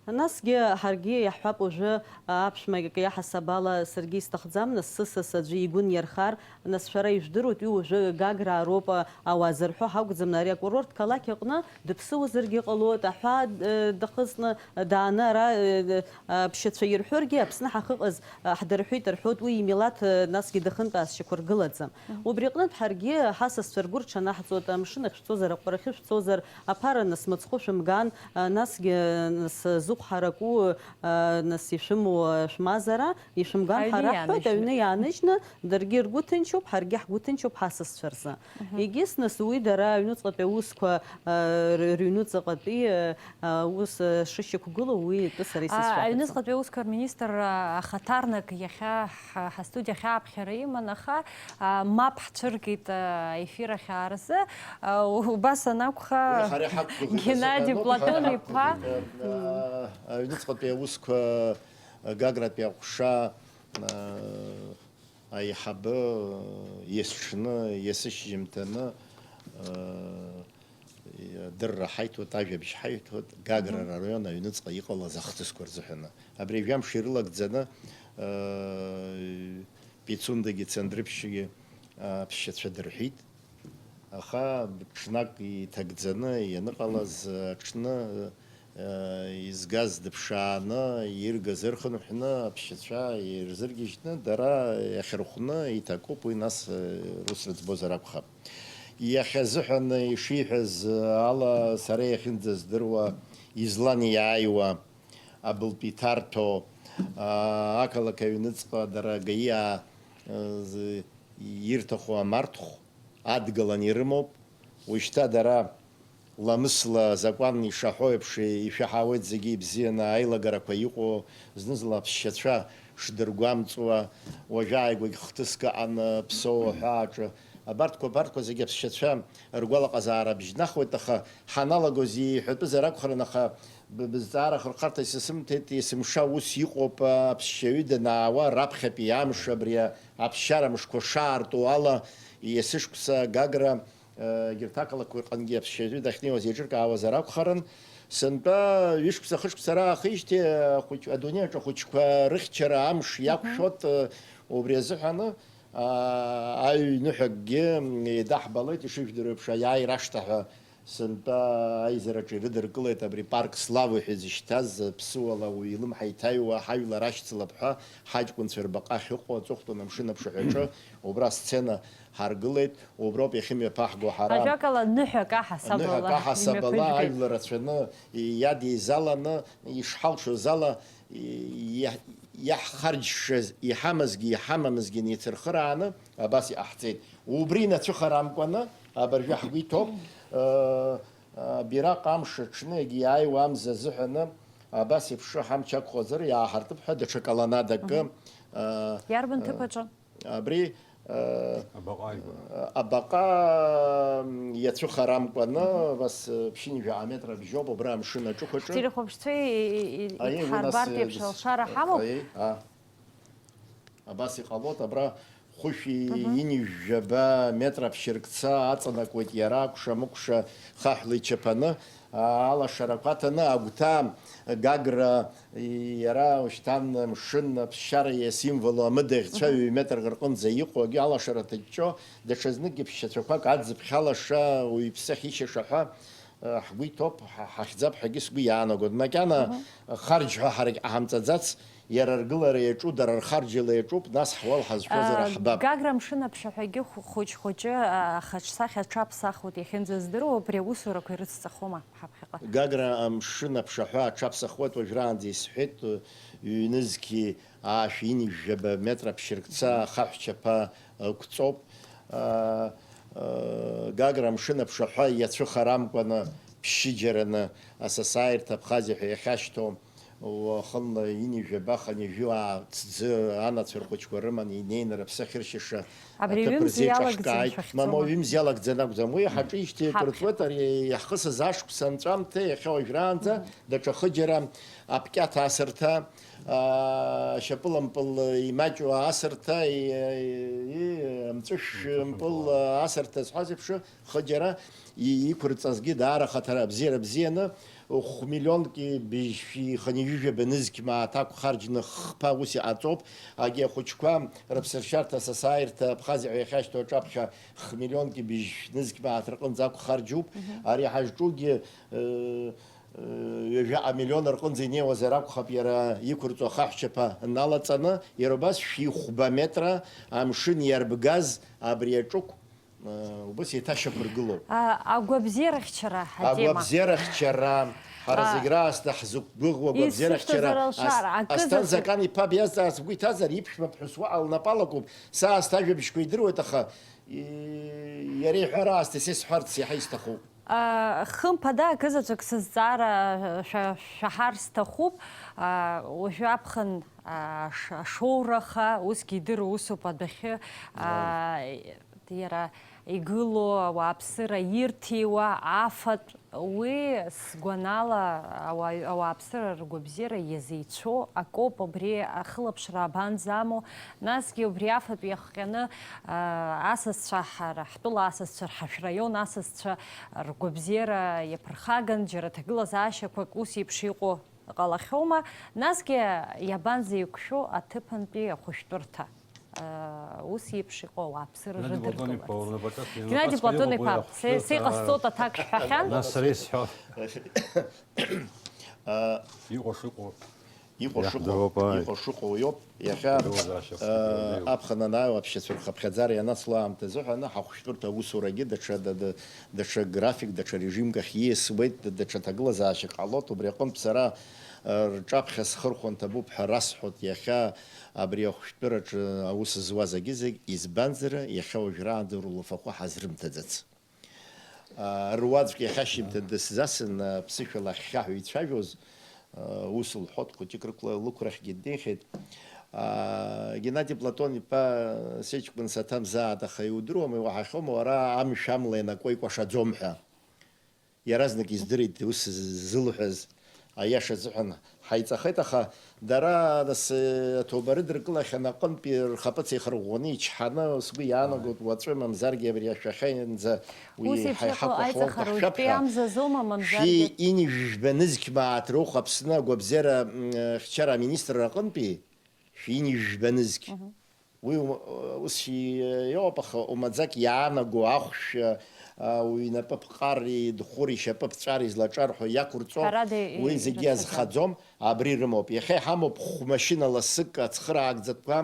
Насгьы ҳаргьы иаҳҳәап уажәы, аԥшәма акы иаҳасаб ала саргьы исҭахӡам, нас сысас аӡәы игәы нирхар, нас шәара ижәдыруеит, уи уажәы Гаграа роуп, а, ауаа зырҳәо ҳакәӡам, ари акурорт қалақь аҟны дыԥсыуазаргьы ҟалоит, аҳәаа, э, дахыҵны дааны ара, э, э, аԥшьацәа ирҳәогьы Аԥсны ҳахыҟаз, э, ҳдырҳәит рҳәоит, уи имилаҭ, э, насгьы дахынтәаазшьақәа ргылаӡам. Мгм. Убри аҟнытә ҳаргьы ҳасасцәа ргәы рҽанаҳҵоит, амшын ахь шәцозар, аҟәарахьы шәцозар, аԥара нас мыцхәы шәымган, а, насгьы, нас, зыхә ҳараку, а, нас ишәымоу, а, шәмазара, ишәымган Аҩны ҳара ҳҳәоит, иааныжьны. Аҩны иааныжьны, даргьы ргәы ҭынчуп, ҳаргьы ҳгәы ҭынчуп ҳасасцәа рзы. Мгм. Егьыс, нас, уи дара аҩныҵҟатәи аусқәа, а, р-, рыҩныҵҟатәи, а, а, ус, а, шышьақәгылоу, уи атәы сара А, исызшәаҳәаӡом. Аҩныҵҟатәи аусқәа рминистр, а, ахаҭарнак иахьа ҳа-, ҳастудиа ахь ааԥхьара иман, аха, а, мап ҳцәыргеит, а, аефир ахь ааразы. А, у-, убас анакәха, Уи ҳара иҳақәгәыӷит Геннади азыҳәан ауп, Платон ҳара иԥа. Иҳақәгәыӷит, а, аҩныҵҟатәи аусқәа, а, Гагратәи аҟәша, а, аиҳабы, а, есҽны, есышьжьымҭаны, а, адырра ҳаиҭоит, ажәабжь ҳаиҭоит, Гагра Мгм. раион аҩныҵҟа иҟалаз ахҭысқәа рзыҳәаны. Абри жәамш ирылагӡаны, а, Пицундагьы Цандрыԥшьгьы аԥсшьацәа дырҳәит. Аха ҽнак иҭагӡаны ианыҟалаз аҽны, э, изгаз дыԥшааны, иргаз ырхынҳәны, аԥсшьацәа ирзыргьежьны, дара иахьырхәны иҭакуп, уи нас, э, рус рыӡбозар акәхап. Иахьа азыҳәан ишиҳәаз ала, сара иахьынӡаздыруа, излан иааиуа, абылтә иҭарҭәо, а, ақалақь аҩныҵҟа дара гаиаа, э, з-, ирҭаху амарҭхә адгылан ирымоуп. Уажәшьҭа дара ламысла азакәан ишаҳәо еиԥш ишәаҳауеит зегьы ибзианы аилагарақәа иҟоу, зны-зынла аԥсшьацәа шдыргәамҵуа, уажәааигәагь хҭыск аҟаны Ԥсоу аҳәааҿы абарҭқәа, абарҭқәа зегьы аԥсшьацәа ргәалаҟазаара бжьнахуеит, аха ҳаналагоз иҳәатәызар акәхарын, аха б-, бызҵаара ахырхарҭа исысымҭеит, есымша ус иҟоуп, аԥсшьаҩы данаауа раԥхьатәи амш абри аԥсшьара мшқәа шаарту ала, есышықәса Гагра, э, егьырҭ ақалақьқәа рҟынгьы аԥсшьаҩы дахьнеиуаз еиҿыркаауазар акәхарын, сынтәа ҩышықәса, хышықәса раахижьҭеи ахәыҷ-, адунеи аҿы ахәыҷқәа рыхьчара амш Мгм. иақәшәот, э, убри азыҳәаны, аа, аҩныҳәакгьы еидаҳбалеит, ишыжәдыруа еиԥш, аиааира ашҭа ҳәа сынтәа аизараҿы ирыдыркылеит абри Парк Славы ҳәа изышьҭаз, ԥсыуала уаҩы илымҳа иҭаҩуа, ҳажәлар ашьцылап ҳәа, ҳаҷкәынцәа рбаҟа ахьыҟоу аҵыхәтәан амшын аԥшаҳәаҿы, убра асцена ҳаргылеит, уброуп иахьымҩаԥаҳго ҳара. Ажәакала, ныҳәак аҳасабала Ныҳәак аҳасабала имҩаԥыжәгеит. Ажәлар рацәаны иадеизаланы, ишҳалшоз ала, иа-, иаҳхарџьшаз, иҳамазгьы иҳамамызгьы неицырхырааны абас иҟаҳҵеит. Убри инацәыхарамкәаны, абыржәы ҳгәы иҭоуп, э, э, бираҟ амш аҽны егьиааиуа амза азыҳәаны абас еиԥш ҳамч ақәхозар, иааҳартып ҳәа даҽа колоннадакы, Мгм. э, Иарбан э, ҭыԥ аҿы? Абри, э, Абаҟа ижәлар. Абаҟа, м, иацәыхарамкәаны, Мгм. абас, э, ԥшьынҩажәа метр абжьоуп, убра амшын аҿықәаҿы. Ҳтелехәаԥшцәа и-, и-, и-, Аиеи, уи нас, иҭҳарбартә э, еиԥш дас-, алшара ҳамоуп. аиеи, а. Абас иҟалоит, абра хәышәи Мгм. ҩынҩажәаба метр аԥшьыркца аҵанакуеит иара, акәша-мыкәша хаҳәла ичаԥаны, а, алашарақәа аҭаны, агәҭа, Гагра, иара ушьҭан амшын аԥсшьара иасимволу амыдаӷьцәа Мгм. ҩ-метрак рҟынӡа иҟоугьы алашара ҭыҷҷо, даҽазныкгьы ԥшьацәақәак аӡыԥхь алаша уаҩԥсы ахьишьаша ҳәа, а, ҳгәы иҭоуп, ҳа-, ҳахьӡап ҳәагьы сгәы иаанагоит. Макьана Мгм. харџь ҳәа ҳарагь ҟаҳамҵаӡац, Иара ргылара иаҿу, дара рхарџьала иаҿуп, нас ҳуал ҳазшәозар Аа, ҳбап. Гагра амшын аԥшаҳәагьы хә-, хәыҷ-хәыҷы, аа, ахаҿсахьа аҽаԥсахуеит, иахьынӡаздыруа, убри аусурақәа ирыцҵахома ҳаԥхьаҟа? Гагра амшын аԥшаҳәа аҽаԥсахуеит, уажәраанӡа исҳәеит, ҩнызқьи аашәи ҩынҩажәаба метр аԥшьыркца ахаҳәчаԥа ықәҵоуп. Аа, аа, Гагра амшын аԥшаҳәа иацәыхарамкәаны ԥшьыџьараны асасааирҭа Абхазиа ҳәа иахьашьҭоу, уахынла ҩынҩажәаба, хынҩажәи уаа ҭӡы анацәа рхәыҷқәа рыманы инеины рыԥсы ахьыршьаша Абри аҭыԥ аҩымз рзы иалагӡаны иҿаҳкааит. Шәахьцома? Мамоу, аҩымз иалагӡаны акәӡам. Уи ҳаҿижьҭеи Ҳаԥхьаҟа. Акрыҭуеит, ари иаҳхысыз ашықәс анҵәамҭа иахьа уажәраанӡа Мгм. даҽа хыџьара аԥкьаҭ асырҭа, Ашьапылампыл имаҷу асырҭа, и-, и-, амҵәышәмпыл асырҭа зҳәаз еиԥш, хыџьара и-, иқәырҵазгьы даара ахаҭара абзиара бзианы, хә-миллионки быжьшәи хынҩажәижәаба нызқь мааҭ ақәхарџьны хԥа ус иҟаҵоуп. Агьи ахәыҷқәа рыԥсыршьарҭа асасааирҭа Абхазиа ҳәа иахьашьҭоу аҿаԥхьа х-миллионки быжьшә нызқь мааҭ рҟынӡа ақәхарџьуп. Ари ҳазҿугьы, э, ҩажәаҟа миллион рҟынӡа инеиуазар акәхап, иара иқәырҵо ахаҳәчаԥа налаҵаны, иара убас шәи хәба метра амшын иарбгаз абри аҿықә, э, убас еиҭашьақәыргылоуп. А, агәабзиарахьчара атема. Агәабзиарахьчара, ҳара А, зегь раасҭа ҳзықәгәыӷуа агәабзиарахьчара. Исыцызар алшара, Ас-, Асҭан акызаҵәык. Закан иԥа биазҵаарц бгәы иҭазар, иԥшәма ԥҳәыс уаҟа лнапы алакуп, са асҭажәабжьқәа идыруеит, аха, и-, иара иҳәара аасҭа са исҳәарц иаҳа исҭахуп. А, хымԥада акызаҵәык сызҵаара шәа-, шәаҳар сҭахуп. А, уажәы аԥхын, а, ш-, ашоураха, усгьы идыру усуп адәахьы, а, иара игылоу ауааԥсыра ирҭиуа афатә, уи сгәанала ауаа-, ауааԥсыра ргәабзиара иазеицәоу акоуп, абри ахылаԥшра абанӡамоу? Насгьы убри афатә иахҟьаны, аа, асасцәа, ҳара ҳтәыла асасцәа, ҳашәраион асасцәа ргәабзиара иаԥырхаган, џьара ҭагылазаашьақәак ус еиԥш иҟоу ҟалахьоума? Насгьы иабанӡеиқәшәо аҭыԥантәи ахәышәтәырҭа, аа, ус еиԥш иҟоу ауааԥсыра Геннади рыдыркыларц? Платон-иԥа, уара напаҿаҟа Геннади ианапаҵәҟьа Платон-иԥа, иҟоу уи се-, ахәышәтәырҭа сеиҟасҵоит аҭак шәҳәахьан. Нас сара исҳәо. Иҟоу шыҟоу. Иҟоу шыҟоу, Иаҳдыруп, ааи. Иҟоу шыҟоу иоуп. Иахьа, Иаҳдыруазаашьа э, хәыҷы иоуп. Аԥхын анааи, аԥшьацәа рхыԥхьаӡара ианацло аамҭазы ҳәа, аны ҳахәшәтәырҭа аусурагьы даҽа, да-, да-, даҽа график, даҽа режимк ахь ииасуеит, да-, даҽа ҭагылазаашьак ҟалоит. Убри аҟынтә сара, э, рҿаԥхьа схырхәан ҭабуп ҳәа расҳәоит. Иахьа абри ахәшәтәыраҿы аус зуаз агьы зегь, избанзар, иахьа уажәраанӡа рулафахәы ҳазрымҭаӡац. Аа, руаӡәк иахьашьымҭан дысзасын, аа, ԥсышәала ахьхьаҳәа ицәажәоз, аа, ус лҳәоит, хәыҷык рықәла-, лықәрахьгьы днеихьеит. Аа, Геннади Платон-иԥа, сыҷкәын саҭамзааит, аха иудыруама, иуаҳахьоума, уара амшә амла ианакуа икәашаӡом ҳәа. Иаразнак издырит ус зылҳәаз. Аиаша азыҳәан ҳаиҵахеит, аха дара, нас, э, аҭоуба рыдыркылахьан аҟынтәи рхаԥыц еихырӷәӷәаны ичҳаны, сгәы иаанагоит, уаҵәы мамзаргьы абри ашәахьаанӡа уи Ус еиԥш иҟоу ҳаиҳақәахьоуп, аиҵахара ҳахьшәап уажәтәи ҳәа. Амзазоума, мамзаргьы? Шәи ини жәба нызқь мааҭ рыхә Аԥсны агәабзиара, м, хьчара аминистрра аҟынтәи, шәи ини жәба нызқь. Мгм. Уи, ус иоуп, аха умаӡак иаанаго ахәшә, а, уи инапы ԥҟари дхәыри шьапы ԥҵәари злаҿарҳәо иақәырҵо, Ҳәарада, уи зегьы ирацәаӡам. Иазхаӡом, абри рымоуп. Иахьа иҳамоуп хә-машьына ласык ацхыраагӡатәқәа,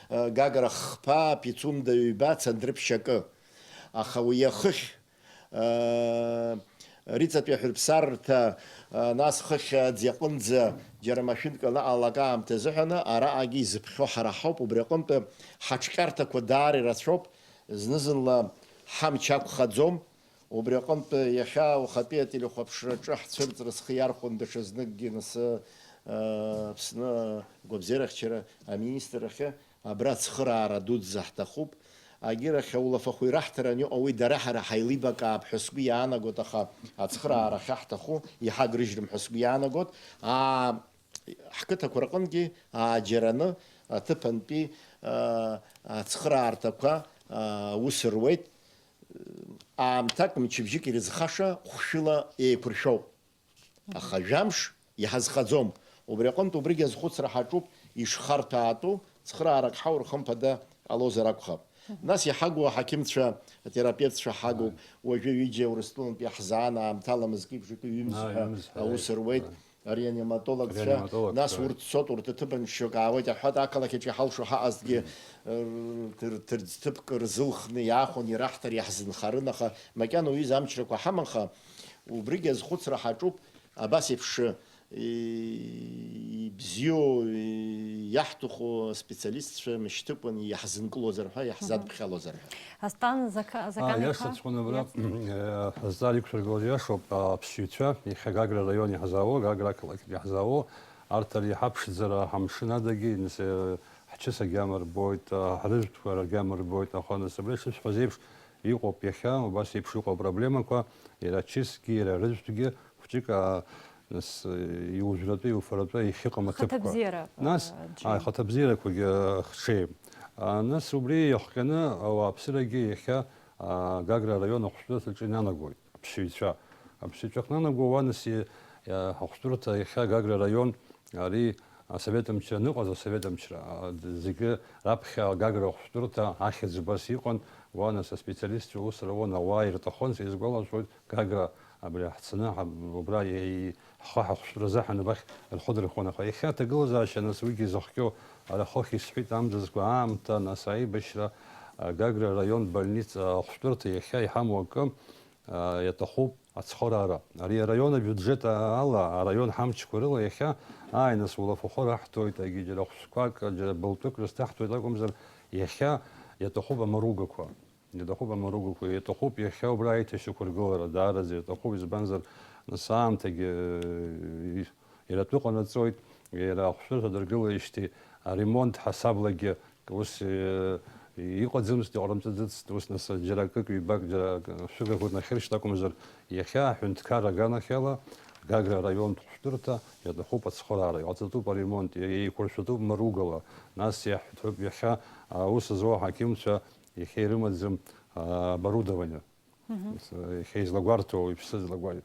а, Гагра хԥа, Пицунда ҩба, Цандрыԥшь акы. Аха уи ахыхь, Риҵатәи аҳәырԥсаррҭа, нас хыхь аӡиаҟынӡа џьара машәынк анаҟалак аамҭа азыҳәаны, араҟагьы изыԥхьо ҳара ҳауп, убри аҟынтәы ҳаҿҟьарҭақәа даара ирацәоуп, зны-зынла ҳамч ақәхаӡом, убри аҟынтәы иахьа уахатәи ателехәаԥшраҿы ҳцәырҵра схы иархәон даҽазныкгьы, нас, Аԥсны агәабзиарахьчара аминистррахьы. Абра ацхыраара дуӡӡа ҳҭахуп. Агьырахь аулафахәы ираҳҭаран иҟоу уи дара ҳара ҳаилибакаап ҳәа сгәы иаанагоит, аха ацхыраара ахьаҳҭаху иҳагрыжьрым ҳәа сгәы иаанагоит. Аа, ҳқыҭақәа рҟынгьы ааџьараны аҭыԥантәи, аа, ацхыраарҭақәа, аа, аус руеит. Аамҭак, мчыбжьык ирызхаша хәшәыла еиқәыршәоуп. Аха жәамш иҳазхаӡом. Убри аҟынтә убригь азхәыцра ҳаҿуп, ишхарҭәаатәу цхыраарак ҳаур хымԥада ҟалозар акәхап. Нас иҳагу аҳақьымцәа, атерапевтцәа ҳагуп, уажәы ҩыџьа Урыстәылантә иаҳзаан, аамҭала мызкы ибжаку ҩымз ҳәа ҩымз ҳәа, аус руеит, реаниматологцәа, реаниматологцәа, нас урҭ цот, урҭ аҭыԥан шьоук аауеит, аҳәат, ақалақь аҿы иҳалшо ҳаҟазҭгьы, р-, р-, ҭырӡҭыԥк рзылхны иаахәаны ираҳҭар иаҳзынхарын, аха макьана уаҩы изамчрақәа ҳамаха, Убригь азхәыцра ҳаҿуп, абас еиԥш, и-, ибзиоу, и-, иаҳҭаху аспециалистцәа мышьҭыкәын иаҳзынкылозар ҳәа, иаҳзадԥхьалозар ҳәа. Асҭан Зака-, Аа, Закан-иԥа, иашаҵәҟьаны абра, иац- э, ҳазҵаара иқәшәыргылаз иашоуп, аԥсшьаҩцәа, иахьа Гагра араион иаҳзаауа, Гагра ақалақь иаҳзаауа, арҭ ари ҳаԥшӡара ҳамшын адагьы, нас, э, ҳчыс агьама рбоит, а, ҳрыжәтәқәа рагьама рбоит, аха нас абра ишысҳәаз еиԥш, Иҟоуп иахьа, убас еиԥш иҟоу апроблемақәа, иара ачысгьы, иара арыжәтәгьы, хәҷык, аа, Нас, э, иужәратәы, иуфаратәы иахьыҟам аҭыԥқәа. Хаҭабзиара, Нас, э, џьам. Ааи, хаҭабзиарақәагьы, э, хҽеим. А, нас убри иахҟьаны ауааԥсырагьы иахьа, а, Гагра араион ахәшәтәырҭаҿы инанагоит, аԥсшьаҩцәа. Аԥсшьаҩцәа ахнанагоу уа нас и-, иа-, ахәшәтәырҭа иахьа Гагра араион ари асовет мчра аныҟаз, асовет мчра, а, д-, зегьы раԥхьа Гагра ахәшәтәырҭа ахьӡ убас иҟан, уа нас аспециалистцәа аус руан, ауаа ирҭахын, сеизгәалашәоит, Гагра абри ҳцаны, ҳа-, убра и-, ҳхы ҳахәшәтәразы ҳанбахь рхәыдырхуан, аха иахьа аҭагылазаашьа нас уигьы зыхҟьо, ара хыхь исҳәеит амзызқәа аамҭа, нас аибашьра, а, Гагра араион больница ахәшәтәырҭа иахьа иҳамоу акы, а, иаҭахуп ацхыраара. Ари араион абиуџьет ала, араион ҳамчқәа рыла иахьа, ааи, нас улафахәы раҳҭоит, егьи џьара хәшәқәак, џьара былтәык рызҭаҳҭоит акәымзар, иахьа иаҭахуп амаругақәа. Иаҭахуп амаругақәа, иаҭахуп иахьа убра аиҭашьақәыргылара, даараӡа иаҭахуп, избанзар, нас аамҭагьы, э, иратәы ҟанаҵоит, иара ахәшәтәырҭа дыргылеижьҭеи аремонт ҳасаблагьы ус, э, иҟаӡамызт, иҟарымҵаӡацт, ус нас џьара акык-ҩбак, џьара шәыгақәак нахьыршьт акәымзар, иахьа аҳәынҭқарра аганахьала Гагра араионтә хәшәтәырҭа иаҭахуп ацхыраара, иҟаҵатәуп аремонт, еиқәыршәатәуп маругала, нас иаҳҳәатәуп иахьа аус зуа аҳақьымцәа иахьа ирымаӡам, а, оборудование. Мгм. С-, иахьа излагәарҭо, иԥсы злагәа-,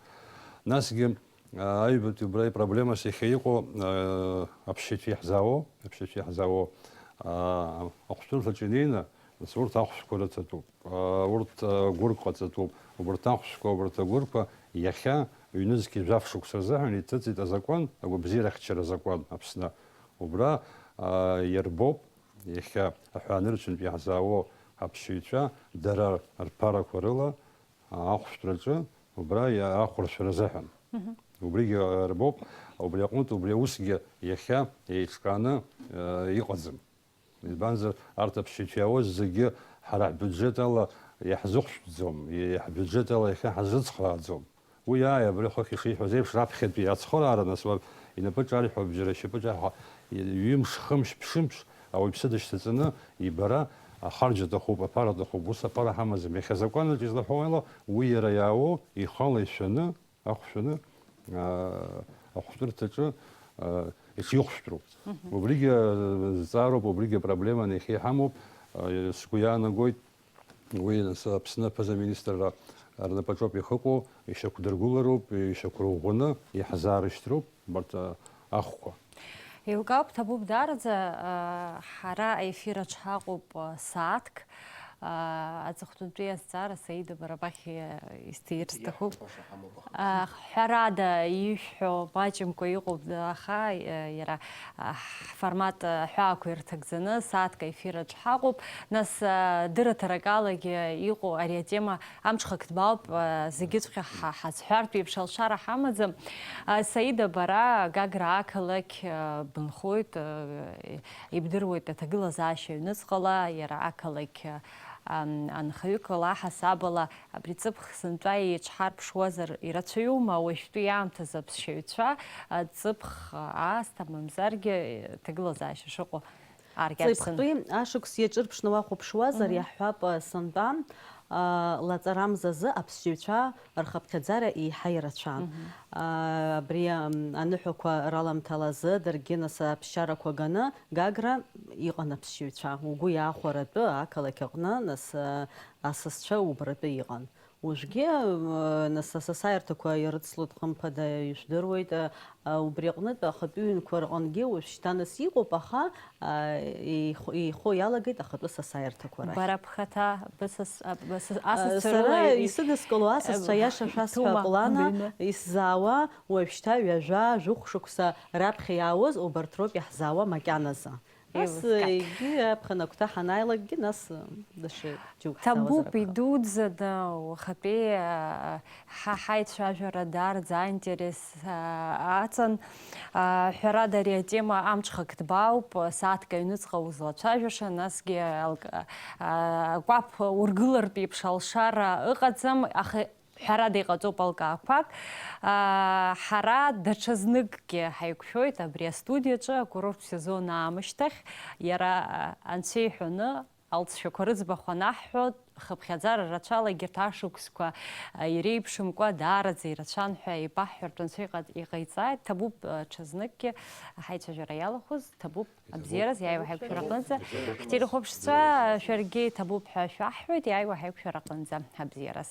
насгьы, а, аҩбатәи убра ипроблемас иахьа иҟоу, а, аԥсшьаҩцәа иаҳзаауоу, аԥсшьаҩцәа иаҳзаауоу, а, ахәшәтәырҭаҿы инеины, нас урҭ ахәшәқәа рыҭатәуп, а, урҭ, а, гәырк ҟаҵатәуп, убарҭ ахәшәқәа, убарҭ агәырқәа иахьа ҩнызқьи жәаф шықәса рзыҳәан иҭыҵит азакәан, агәабзиарахьчара азакәан Аԥсны. Убра, а, иарбоуп, иахьа аҳәаанырцәынтә иаҳзаауоу аԥсшьаҩцәа дара рԥарақәа рыла ахәшәтәраҿы убра иа-, ахәаршәара азыҳәан. Мгм. Убригьы рбоуп, убри аҟнытә убри аусгьы иахьа еиҿкааны, э, иҟаӡам. Избанзар, арҭ аԥсшьаҩцәа иаауаз зегьы ҳара ҳбиуџьет ала иаҳзыхәшәтәӡом, иаҳбиуџьет ала иахьа ҳазрыцхрааӡом. Уи, ааи, абри хыхь ишиҳәаз еиԥш, раԥхьатәи ацхыраара, нас уа инапы ҿарҳәо, бжьара шьапы ҿарҳәо, ҩымш, хымш, ԥшьымш ауаҩԥсы дышьҭаҵаны ибара ахарџь аҭахуп, аԥара аҭахуп, ус аԥара ҳамаӡам. Иахьа азакәанаҿ излаҳәо ала, уи иара иаауоу, ихала ишәаны, ахә шәаны, аа, ахәшәтәырҭаҿы, аа, иҽихәшәтәроуп. Мгм. Убригьы, аа, зҵаароуп, убригьы апроблема иахьа иҳамоуп, аа, сгәы иаанагоит, Уи нас Аԥсны аԥыза-министрра рнапаҿоуп иахьыҟоу, ишьақәдыргылароуп, ишьақәырӷәӷәаны иаҳзаарышьҭроуп убарҭ, а, ахәқәа. Еилкаауп, ҭабуп даараӡа, а, ҳара аефир аҿы ҳаҟоуп, а, сааҭк, а, аҵыхәтәантәи азҵаара, Саида, бара бахь, а, исҭир сҭахуп. Иаҳҳәаша ҳамоуп аха. А, ҳәарада, ишәҳәо маҷымкәа иҟоуп, аха, а, иара, а, ҳформат, а, ҳәаақәа ирҭагӡаны, сааҭк аефир аҿы ҳаҟоуп. Нас, а, дырраҭарак алагьы иҟоу ари атема амҽхак ҭбаауп, а, зегьыҵәҟьа ҳа-, ҳазҳәартә еиԥш алшара ҳамаӡам. А, Саида, бара Гагра ақалақь, а, бынхоит, а, ибдыруеит аҭагылазаашьа аҩныҵҟала, иара ақалақь, а, ан-, анхаҩык ала, ҳасаб ала, абри ҵыԥх сынтәа еиҿҳарԥшуазар ирацәаҩума уажәтәи аамҭазы аԥсшьаҩцәа, а, ҵыԥх аасҭа, мамзаргьы, а, ҭагылазаашьа шыҟоу? Аргьы Аԥсны. Ҵыԥхтәи ашықәс иаҿырԥшны уахәаԥшуазар, Мгм. иаҳҳәап, сынтәа, а, лаҵарамзазы аԥсшьаҩцәа рхыԥхьаӡара еиҳа ирацәан. Мгм. А, абри, ам, аныҳәақәа раламҭалазы даргьы нас аԥсшьарақәа ганы Гагра иҟан аԥсшьаҩцәа. Угәы иаахәаратәы ақалақь аҟны нас, а, асасцәа убаратәы иҟан. Уажәгьы, э, нас асасааирҭақәа ирыцлоит, хымԥада, ижәдыруеит, э, э, убри аҟнытә ахатәы ҩынқәа рҟынгьы уажәшьҭа нас иҟоуп, аха, э, еих-, еихо иалагеит ахатәы сасааирҭақәа рахь. Бара бхаҭа бысас-, а, бысас-, Э, асасцәа сара рыла и-, исыдыскыло асасцәа э, иаша шәасҳәап, иҭоума Лана, адыҩны? Исзаауа уажәшьҭа ҩажәа, жәохә шықәса раԥхьа иаауаз убарҭ роуп иаҳзаауа макьаназы. Нас, Еилыскаап. Егьи аԥхын агәҭа ҳанааилакгьы, нас, даҽа џьоук ҳзаауазар Ҭабуп, акәхап. Идуӡӡаны уахатәи, а, ҳа ҳаицәажәара даараӡа аинтерес, а, аҵан. А, ҳәарада, ари атема амҽхак ҭбаауп, сааҭк аҩныҵҟа узлацәажәаша, насгьы алк-, а, акәаԥ ургылартә еиԥш алшара ыҟаӡам, аха Ҳәарада, иҟаҵоуп алкаақәак. Аа, ҳара даҽазныкгьы ҳаиқәшәоит абри астудиаҿы акурорттә сезон аамышьҭахь. Иара, а, анцәа иҳәаны, алҵшәақәа рыӡбахә анаҳҳәо, хыԥхьаӡара рацәала егьырҭ ашықәсқәа иреиԥшымкәа даараӡа ирацәан ҳәа еибаҳҳәартә анцәа иҟа-, иҟаиҵааит. Ҭабуп, ҽазныкгьы ҳаицәажәара иалахәыз, ҭабуп, абзиараз, иааиуа ҳаиқәшәара аҟынӡа. Ҳтелехәаԥшцәа, шәаргьы иҭабуп ҳәа шәаҳҳәоит, иааиуа ҳаиқәшәара аҟынӡа. Абзиараз.